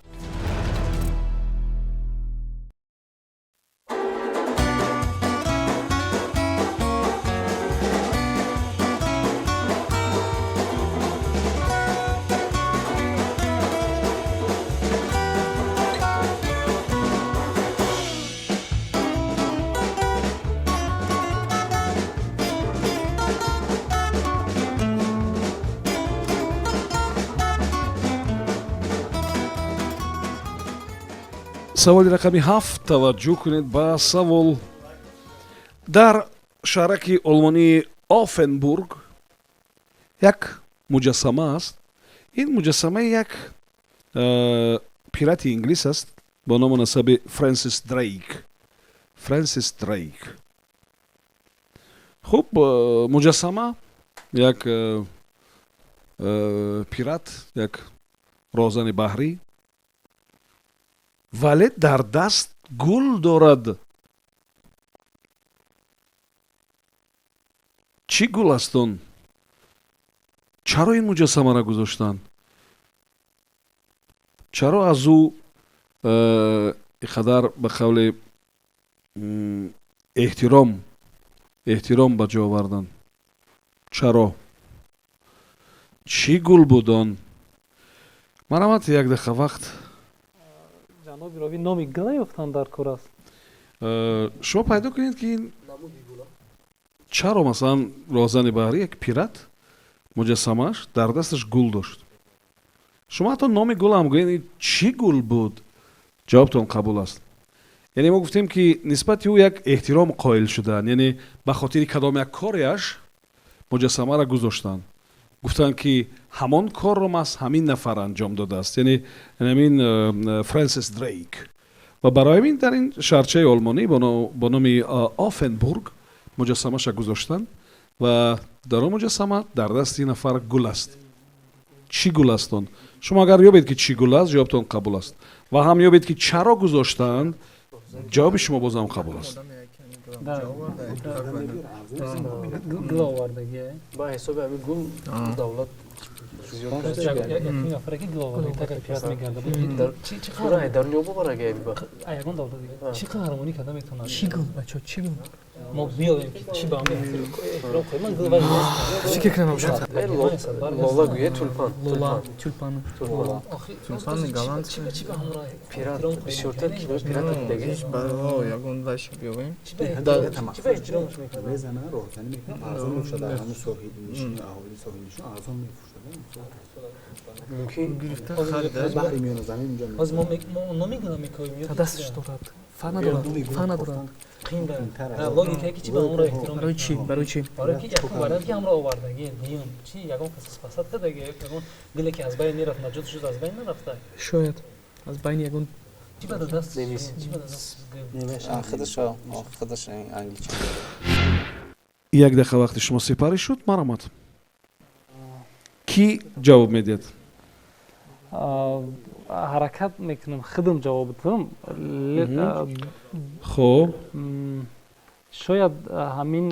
Саволи рақами ҳафт, таваҷҷӯҳ кунед ба савол. Дар шаҳраки олмонии Офенбург як муҷассама аст. Ин муҷассамаи як пирати инглис аст бо ному насаби Фрэнсис Дрейк. Фрэнсис Дрейк. Хуб, муҷассама як пират, як роҳзани баҳрӣ, вале дар даст гул дорад. Чӣ гул аст он? Чаро ин муҷассамаро гузоштанд? Чаро аз ӯ иқадар, ба қавле, эҳтиром ба ҷо оварданд? Чаро? Чӣ гул буд он? Марҳамат, як дақиқа вақт. Ҷаноби ровӣ, номи гула ёфтан дар кор аст. Шумо пайдо кунед, ки ин чаро, масалан, роҳзани баҳрӣ, як пират, муҷассамааш дар дасташ гул дошт. Шумо ҳатто номи гулам гӯед, ин чӣ гул буд, ҷавобтон қабул аст. Яъне мо гуфтем, ки нисбати ӯ як эҳтиром қоил шуданд, яъне ба хотири кадом як кореаш муҷассамаро гузоштанд. Гуфтанд, ки ҳамон корро маҳз ҳамин нафар анҷом додааст, яъне ҳамин Фрэнсис Дрейк, ва барои ҳамин дар ин шаҳрчаи олмонӣ бо номи Офенбург муҷассамаша гузоштанд ва дар он муҷассама дар дасти ин нафар гул аст. Чӣ гул аст он? Шумо агар ёбед, ки чӣ гул аст, ҷавобтон қабул аст, ва ҳам ёбед, ки чаро гузоштаанд, ҷавоби шумо бозам қабул аст. Гул овардагӣ. Ба ҳисоби ҳамин гул давлат. Якум нафаре, ки гул оварда, так пират мегарда. Дар ниё боварага. Ягон давлат чӣ қаҳрамонӣ карда метавонад? Чӣ гул, бачо, чӣ гул? Мо меёбем, ки чӣ ба ҳамин эҳтиром қоим гул вай. Фикр кунам бошад. Лола гӯе, тюльпан. Лола, тюльпан. Тюльпан голланд. Чӣ ба ҳамра? Пират бисёртар кинои пирата дидаги. Ягон вайш биёбем. Чӣ ба эҳтиромш мекунад? Мезана, роҳзанӣ мекунад, арзон мефурӯшад, дар ҳамун соҳилнишин, аҳолии соҳилнишин арзон мефурӯшад. Мумкин. Гирифта харида. Баҳри миёназамин инҷо. Ҳозир мо номи гула мекоҳем ё дасташ дорад, фа надорад, фа надорад. Қин логикае, ки чӣ ба ҳамро эҳтиром. Барои чӣ, барои чӣ? Барои ки якум вариант, ки ҳамро овардаги, дуюм чи ягон кас спасать кардаги, ягон гуле, ки аз байн мерафт, наҷот шуд, аз байн нарафта. Шояд аз байни ягон чӣ ба даст, чӣ ба даст. Худаш англичан. Як дақиқа вақти шумо сипарӣ шуд. Марҳамат, кӣ ҷавоб медиҳад? Ҳаракат мекунам худам ҷавоб диҳам. Хуб. Шояд ҳамин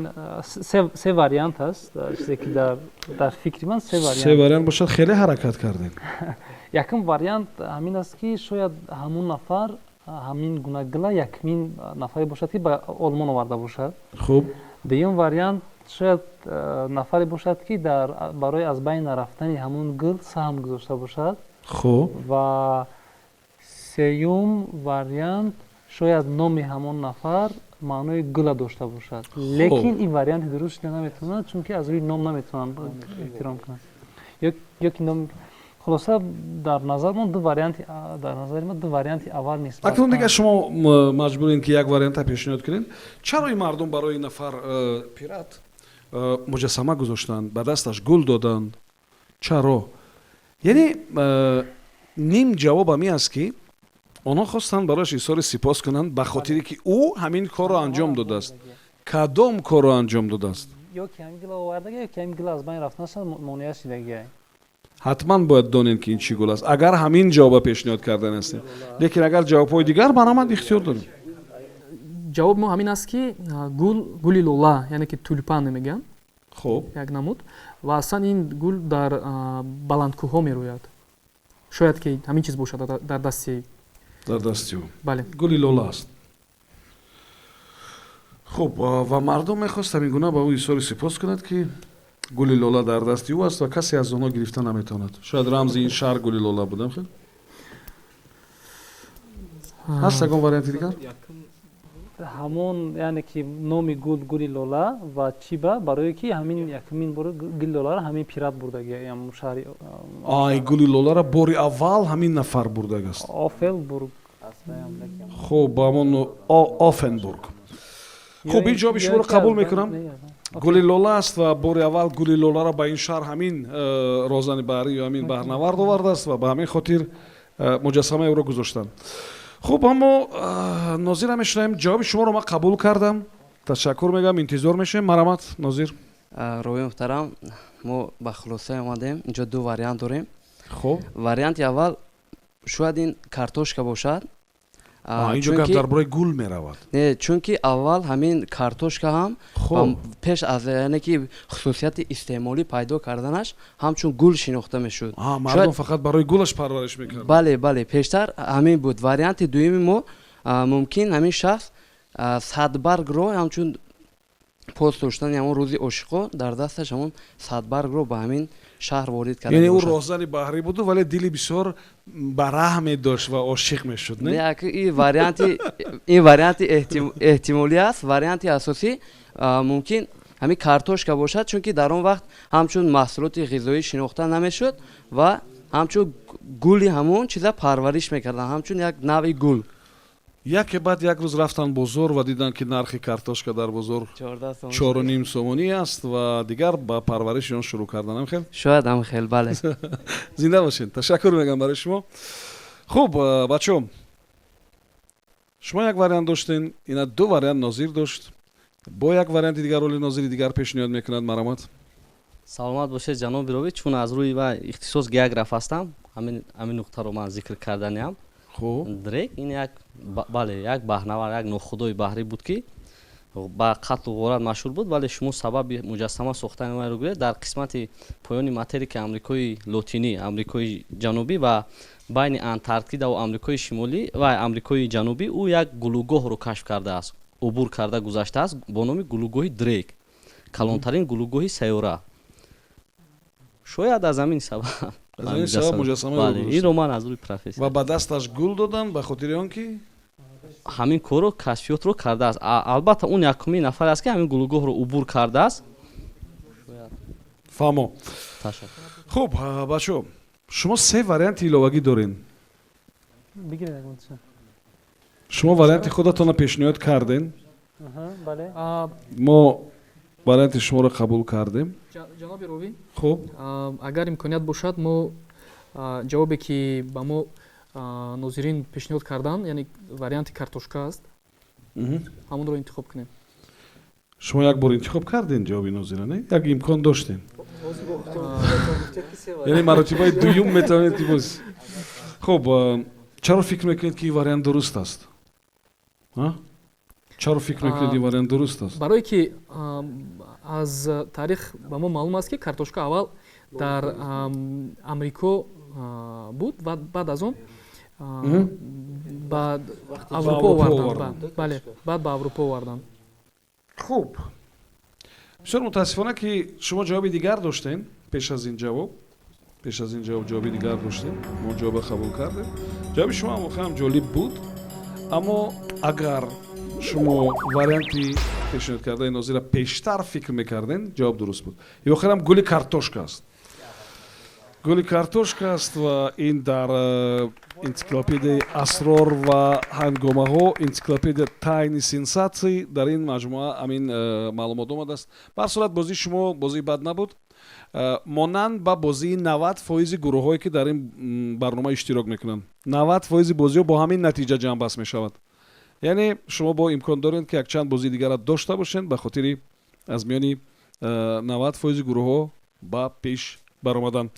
се вариант аст, чизе ки дар фикри ман се вариант. Се вариант бошад, хеле ҳаракат кардем. Якум вариант ҳамин аст, ки шояд ҳамун нафар ҳамин гуна гула якумин нафаре бошад, ки ба Олмон оварда бошад. Хуб. Дуюм вариант, шояд нафаре бошад, ки барои аз байн нарафтани ҳамун гул саҳм гузошта бошад. Хуб. Ва сеюм вариант, шояд номи ҳамон нафар маънои гула дошта бошад, лекин ин варианти дуруст шуда наметавонад, чунки аз рӯи ном наметавонанд эҳтиром кунанд ё ки ном. Хулоса, дар назар мо ду варианти, дар назари ма ду варианти аввал нисбат. Акнун дигар шумо маҷбурем, ки як варианта пешниҳод кунед. Чаро ин мардум барои ин нафар пират муҷассама гузоштанд, ба дасташ гул доданд? Чаро? Яъне ним ҷавоб ҳамин аст, ки онҳо хостанд барояш изҳори сипос кунанд, ба хотире ки ӯ ҳамин корро анҷом додааст. Кадом корро анҷом додааст? Ё ки ҳамин гула овардаги, ё ки ҳамин гула аз байн рафтанаша монеа шидагия. Ҳатман бояд донем, ки ин чӣ гул аст, агар ҳамин ҷавоба пешниҳод кардан ҳастем. Лекин агар ҷавобҳои дигар, марҳамат, ихтиёр дорем. Ҷавоби мо ҳамин аст, ки гул гули лола, яъне ки тюльпан мегӯянд. Хуб. Як намуд, ва аслан ин гул дар баландкӯҳҳо мерӯяд. Шояд ки ҳамин чиз бошад дар дасти. Дар дасти ӯ. Бале. Гули лола аст. Хуб, ва мардум мехост ҳамин гуна ба ӯ изҳори сипос кунад, ки гули лола дар дасти ӯ аст ва касе аз онҳо гирифта наметавонад. Шояд рамзи ин шаҳр гули лола будам. Хел ҳаст ягон варианти дигар? Ҳамон, яъне ки номи гул гули лола ва чӣ ба барое ки ҳамин якумин бор гули лоларо ҳамин пират бурдаги шаҳри. Ай, гули лоларо бори аввал ҳамин нафар бурдагааст. Офелбург. Хуб, ҳамон Офенбург. Хуб, ин ҷавоби шуморо қабул мекунам. Гули лола аст ва бори аввал гули лоларо ба ин шаҳр ҳамин роҳзани баҳрӣ ё ҳамин баҳрнавард овардааст ва ба ҳамин хотир муҷассамаи ӯро гузоштанд. Хуб, аммо Нозира мешунавем. Ҷавоби шуморо ман қабул кардам, ташаккур мегӯям, интизор мешавем. Марҳамат, Нозир. Рови муҳтарам, мо ба хулосае омадем. Инҷо ду вариант дорем. Хуб. Варианти аввал, шояд ин картошка бошад. Инҷо гап дар бораи гул меравад. Не, чунки аввал ҳамин картошка ҳам пеш аз, яъне ки, хусусияти истеъмолӣ пайдо карданаш ҳамчун гул шинохта мешуд. Мардум фақат барои гулаш парвариш мекард. Бале, пештар ҳамин буд. Варианти дуюми мо, мумкин ҳамин шахс садбаргро ҳамчун пос доштани ҳамон рӯзи ошиқо дар дасташ ҳамон садбаргро ба ҳамин шаҳр ворид карда. Яъне ӯ роҳзани баҳрӣ буду, вале дили бисёр бараҳме дошт ва ошиқ мешуд, не? Ин варианти эҳтимолӣ аст. Варианти асосӣ мумкин ҳамин картошка бошад, чунки дар он вақт ҳамчун маҳсулоти ғизоӣ шинохта намешуд ва ҳамчун гули ҳамон чиза парвариш мекарданд, ҳамчун як навъи гул. Яке баъд як рӯз рафтанд бозор ва диданд, ки нархи картошка дар бозор 4,5 сомонӣ аст ва дигар ба парвариши он шурӯъ кардан. Ам хел? Шояд ам хел, бале. Зинда бошед, ташаккур мегӯям барои шумо. Хуб, бачаҳо, шумо як вариант доштен, ина ду вариант Нозир дошт, бо як варианти дигар оли Нозири дигар пешниҳод мекунад. Марамат. Саломат бошед, ҷаноби ровӣ. Чун аз рӯи ва ихтисос географ ҳастам, ҳамин нуқтаро ман зикр карданиам. Дрейк ин як, бале, як баҳрнавард, як нохудои баҳрӣ буд, ки ба қатлу ғорат машҳур буд, вале шумо сабаби муҷассама сохтани вайро гӯед, дар қисмати поёни материки Амрикои Лотинӣ, Амрикои Ҷанубӣ ва байни Антарктидаву Амрикои Шимолӣ ва Амрикои Ҷанубӣ ӯ як гулугоҳро кашф кардааст, убур карда гузаштааст бо номи гулугоҳи Дрейк, калонтарин гулугоҳи сайёра. Шояд аз ҳамин сабаб. Аз ҳамин сабаб муҷассама. Инро ман аз рӯи профессия. Ва ба дасташ гул додан ба хотири он ки ҳамин корро, кашфиётро кардааст. Албатта, он якумин нафаре аст, ки ҳамин гулугоҳро убур кардааст. Фаҳмо. Хуб, бачаҳо, шумо се варианти иловагӣ дорен. Шумо варианти худатонро пешниҳод карден, мо варианти шуморо қабул кардем. Ҷаноби ровӣ. Хуб. Агар имконият бошад, мо ҷавобе, ки ба мо нозирин пешниҳод карданд, яъне варианти картошка аст, ҳамонро интихоб кунем. Шумо як бор интихоб кардем ҷавоби нозира, не? Як имкон доштем, яъне маротибаи дуюм метавонед боз. Хуб, чаро фикр мекунед, ки ин вариант дуруст аст? Чаро фикр мекунед, ин вариант дуруст аст? Барое ки аз таърих ба мо маълум аст, ки картошка аввал дар Амрико буд ва баъд аз он ба Аврупо оварданд. Бале, баъд ба Аврупо оварданд. Хуб, бисёр мутаассифона, ки шумо ҷавоби дигар доштем пеш аз ин ҷавоб. Пеш аз ин ҷавоб ҷавоби дигар доштем, мо ҷавоба қабул кардем. Ҷавоби шумо ҳам воқеан ҷолиб буд, аммо агар шумо варианти пешниҳод кардаи Нозира пештар фикр мекардем, ҷавоб дуруст буд. И охирам гули картошка аст, гули картошка аст ва ин дар энсиклопедияи асрор ва ҳангомаҳо, энсиклопедия тайны сенсаций, дар ин маҷмӯа ҳамин маълумот омадааст. Ба ҳар сурат, бозии шумо бозии бад набуд, монанд ба бозии 90 фоизи гурӯҳҳое, ки дар ин барнома иштирок мекунанд. 90 фоизи бозиҳо бо ҳамин натиҷа ҷамъбаст мешавад. Яъне шумо бо имкон доред, ки якчанд бозии дигарро дошта бошед ба хотири аз миёни 90 фоизи гурӯҳҳо ба пеш баромадан.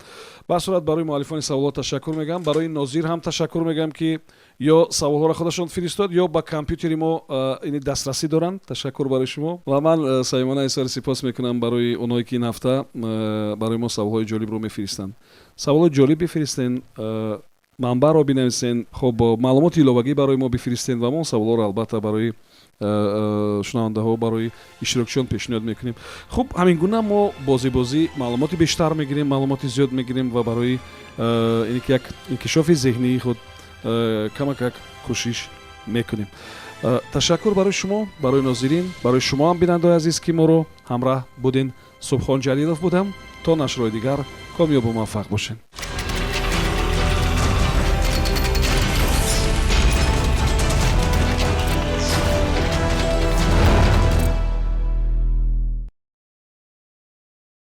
Ба ҳар сурат, барои муаллифони саволҳо ташаккур мегӯям, барои Нозир ҳам ташаккур мегӯям, ки ё саволҳоро худашон фиристод, ё ба компютери мо ини дастрасӣ доранд. Ташаккур барои шумо ва ман самимона изҳори сипос мекунам барои онҳое, ки ин ҳафта барои мо саволҳои ҷолибро мефиристанд. Саволҳои ҷолиб бифиристен, манбаъро бинависен, хуб, маълумоти иловагӣ барои мо бифиристен ва мо саволҳоро албатта барои шунавандаҳо, барои иштирокчиён пешниҳод мекунем. Хуб, ҳамин гуна мо бозӣ бозӣ маълумоти бештар мегирем, маълумоти зиёд мегирем ва барои ине ки як инкишофи зеҳнии худ камакак кӯшиш мекунем. Ташаккур барои шумо, барои нозирин, барои шумо ҳам, бинандаои азиз, ки моро ҳамроҳ буден. Субҳон Ҷалилов будам. То нашрҳои дигар комёбу муваффақ бошед.